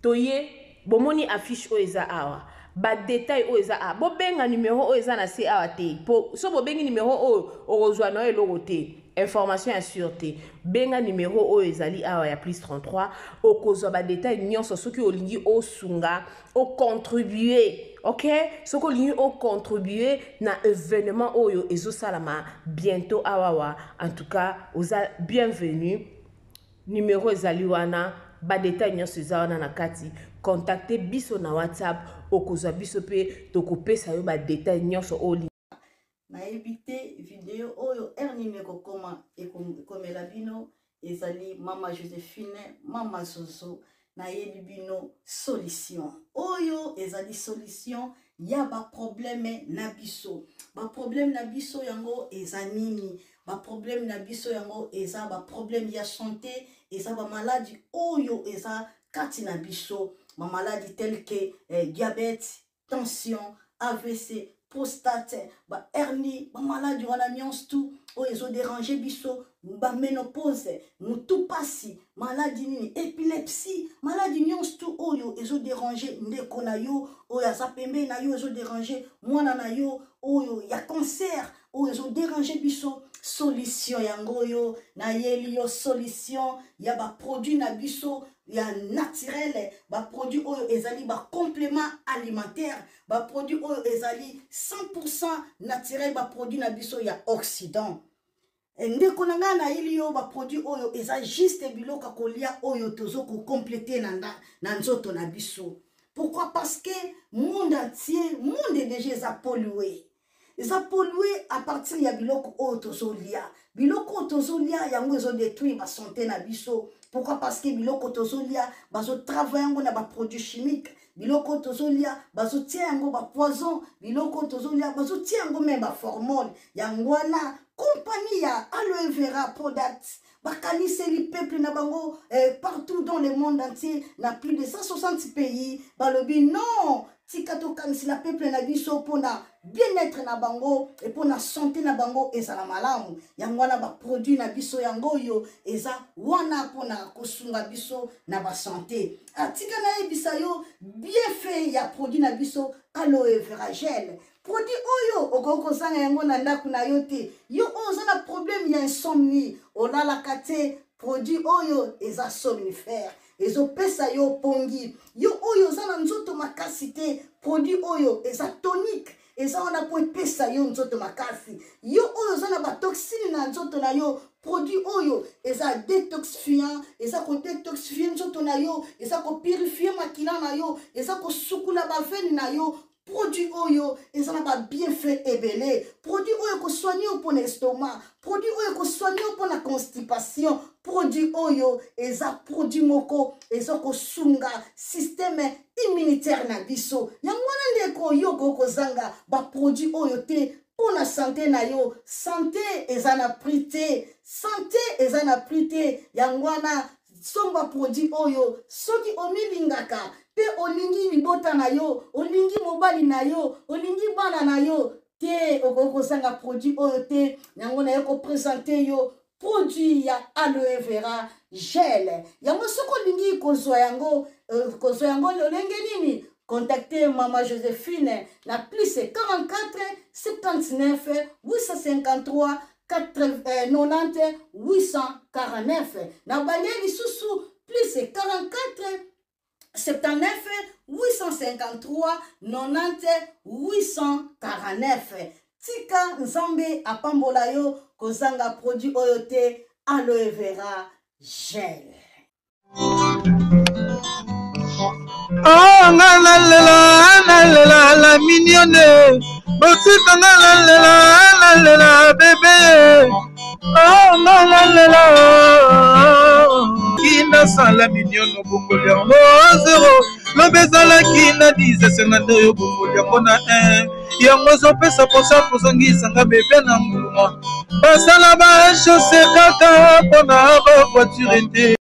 toye bomoni affiche oyo eza awa, ba détail oyo eza awa, bobenga numéro oyo eza na se awa te, po so bobengi numéro oyo okozwa na yo eloko te, information ya sûre te. Benga numéro oyo ezali awa ya plus 33, okozwa ba détail nyonso soki olingi osunga, ocontribuer, ok? Soki olingi ocontribuer na événement oyo ezosalama bientôt awawa, en tout cas oza bienvenu. Numéro ezali wana, ba détail nyonso eza wana na kati. Contacte biso na WhatsApp, okozwa biso pe tokopesa yo ba détail nyonso oyo. Nayebi te video oyo heure nini ekokoma, ekomela bino. Ezali Mama Josephine, Mama Zozo. Nayebi bino solution. Oyo ezali solution ya ba problème na biso. Ba problème na biso yango eza nini? Ba problème na biso yango eza ba problème ya santé, eza ba maladie oyo eza kati na biso. Ba maladie telle que diabète, tension, AVC, prostate, ba hernie, ba maladie wana nyonso tout oyo ezo déranger biso, ba ménopause, mutu pasi, maladie nini, épilepsie, maladie nyonso tout oyo ezo déranger ndeko na yo oyo aza pembeni na yo, ezo déranger mwana na yo oyo ya cancer, oyo ezo déranger biso. Solution yango oyo nayeli yo, solution ya ba produit na biso ya naturel, ba produit oyo ezali ba complément alimentaire, ba produit oyo ezali 100% naturel, ba produit na biso ya Occident. Ndeko na ngai nayeli yo ba produit oyo eza juste biloko ya kolia oyo tozo ko compléter na nzoto na biso. Pourquoi? Parce que monde entier, monde déjà eza pollué. Eza pollué à partir ya biloko oyo tozolia. Biloko oyo tozolia yango ezo détruire ba santé na biso. Pourquoi? Parce que biloko tozolia bazo travailler yango na ba produits chimiques. Biloko oyo tozolia bazotia yango ba poison. Biloko oyo tozolia bazotia yango même ba formol. Yango wana compagnie ya Aloe Vera Products bakaniseli peuple na bango partout dans le monde entier, na plus de 160 pays, balobi non. Tika tokanisela peuple na biso mpona bien-être na bango e mpona sante na bango ezala malamu. Yango wana baproduit na biso yango oyo eza wana mpona kosunga biso na basante. Atika nayebisa yo bienfait ya produit na biso aloe vera gel. Produit oyo okoki kozanga yango na ndako na yo te. Yo oyo oza na problème ya insomnie, olalaka te, produit oyo eza somnifère, ezopesa yo pongi. Yo oyo oza na nzoto makasi te, produit oyo eza tonique, eza wana mpo epesa yo nzoto makasi. Yo oyo oza na batoxine na nzoto na yo, produit oyo eza detoxifiant, eza kodetoxifie nzoto na yo, eza kopurifie makila na yo, eza kosukula bavene na yo. Produit oyo eza na ba bienfait ebele. Produit oyo ekosoigne yo mpona estomac, produit oyo ekosoigne yo mpona constipation. Produit oyo eza produit moko eza kosunga système immunitaire na biso. Yango wana ndeko, yo okoki kozanga ba produit oyo te mpona sante na yo. Sante eza na prix te, sante eza na prix te. Yango wana somba produit oyo soki omilingaka mpe olingi libota na yo, olingi mobali na yo, olingi bana na yo te, okoki kozanga produit oyo te. Yango naye kopresente yo produit ya aloe vera gel. Yango soki olingi kozwa yango, kozwa yango lolenge nini? Contactez Mama Joséphine na plus 44 79 853 90 849. Na bande lisusu plus 44 79 853 90 849. Tika Nzambe apambola yo, kozanga produit oyo te, aloe vera gel. Oh, nga nalela, nalela la mignonne, botika nga nalela, nalela bebe. Oh, nga nalela kinasala mignonne, obongoli yango zero, lobi ezalaki na 10, esenga nde oyo obongoli yango na 1. Yango ezopesa mposa kozongisa nga bebe na nguluma. Basala ba chausse kaka mpona ba voiture te.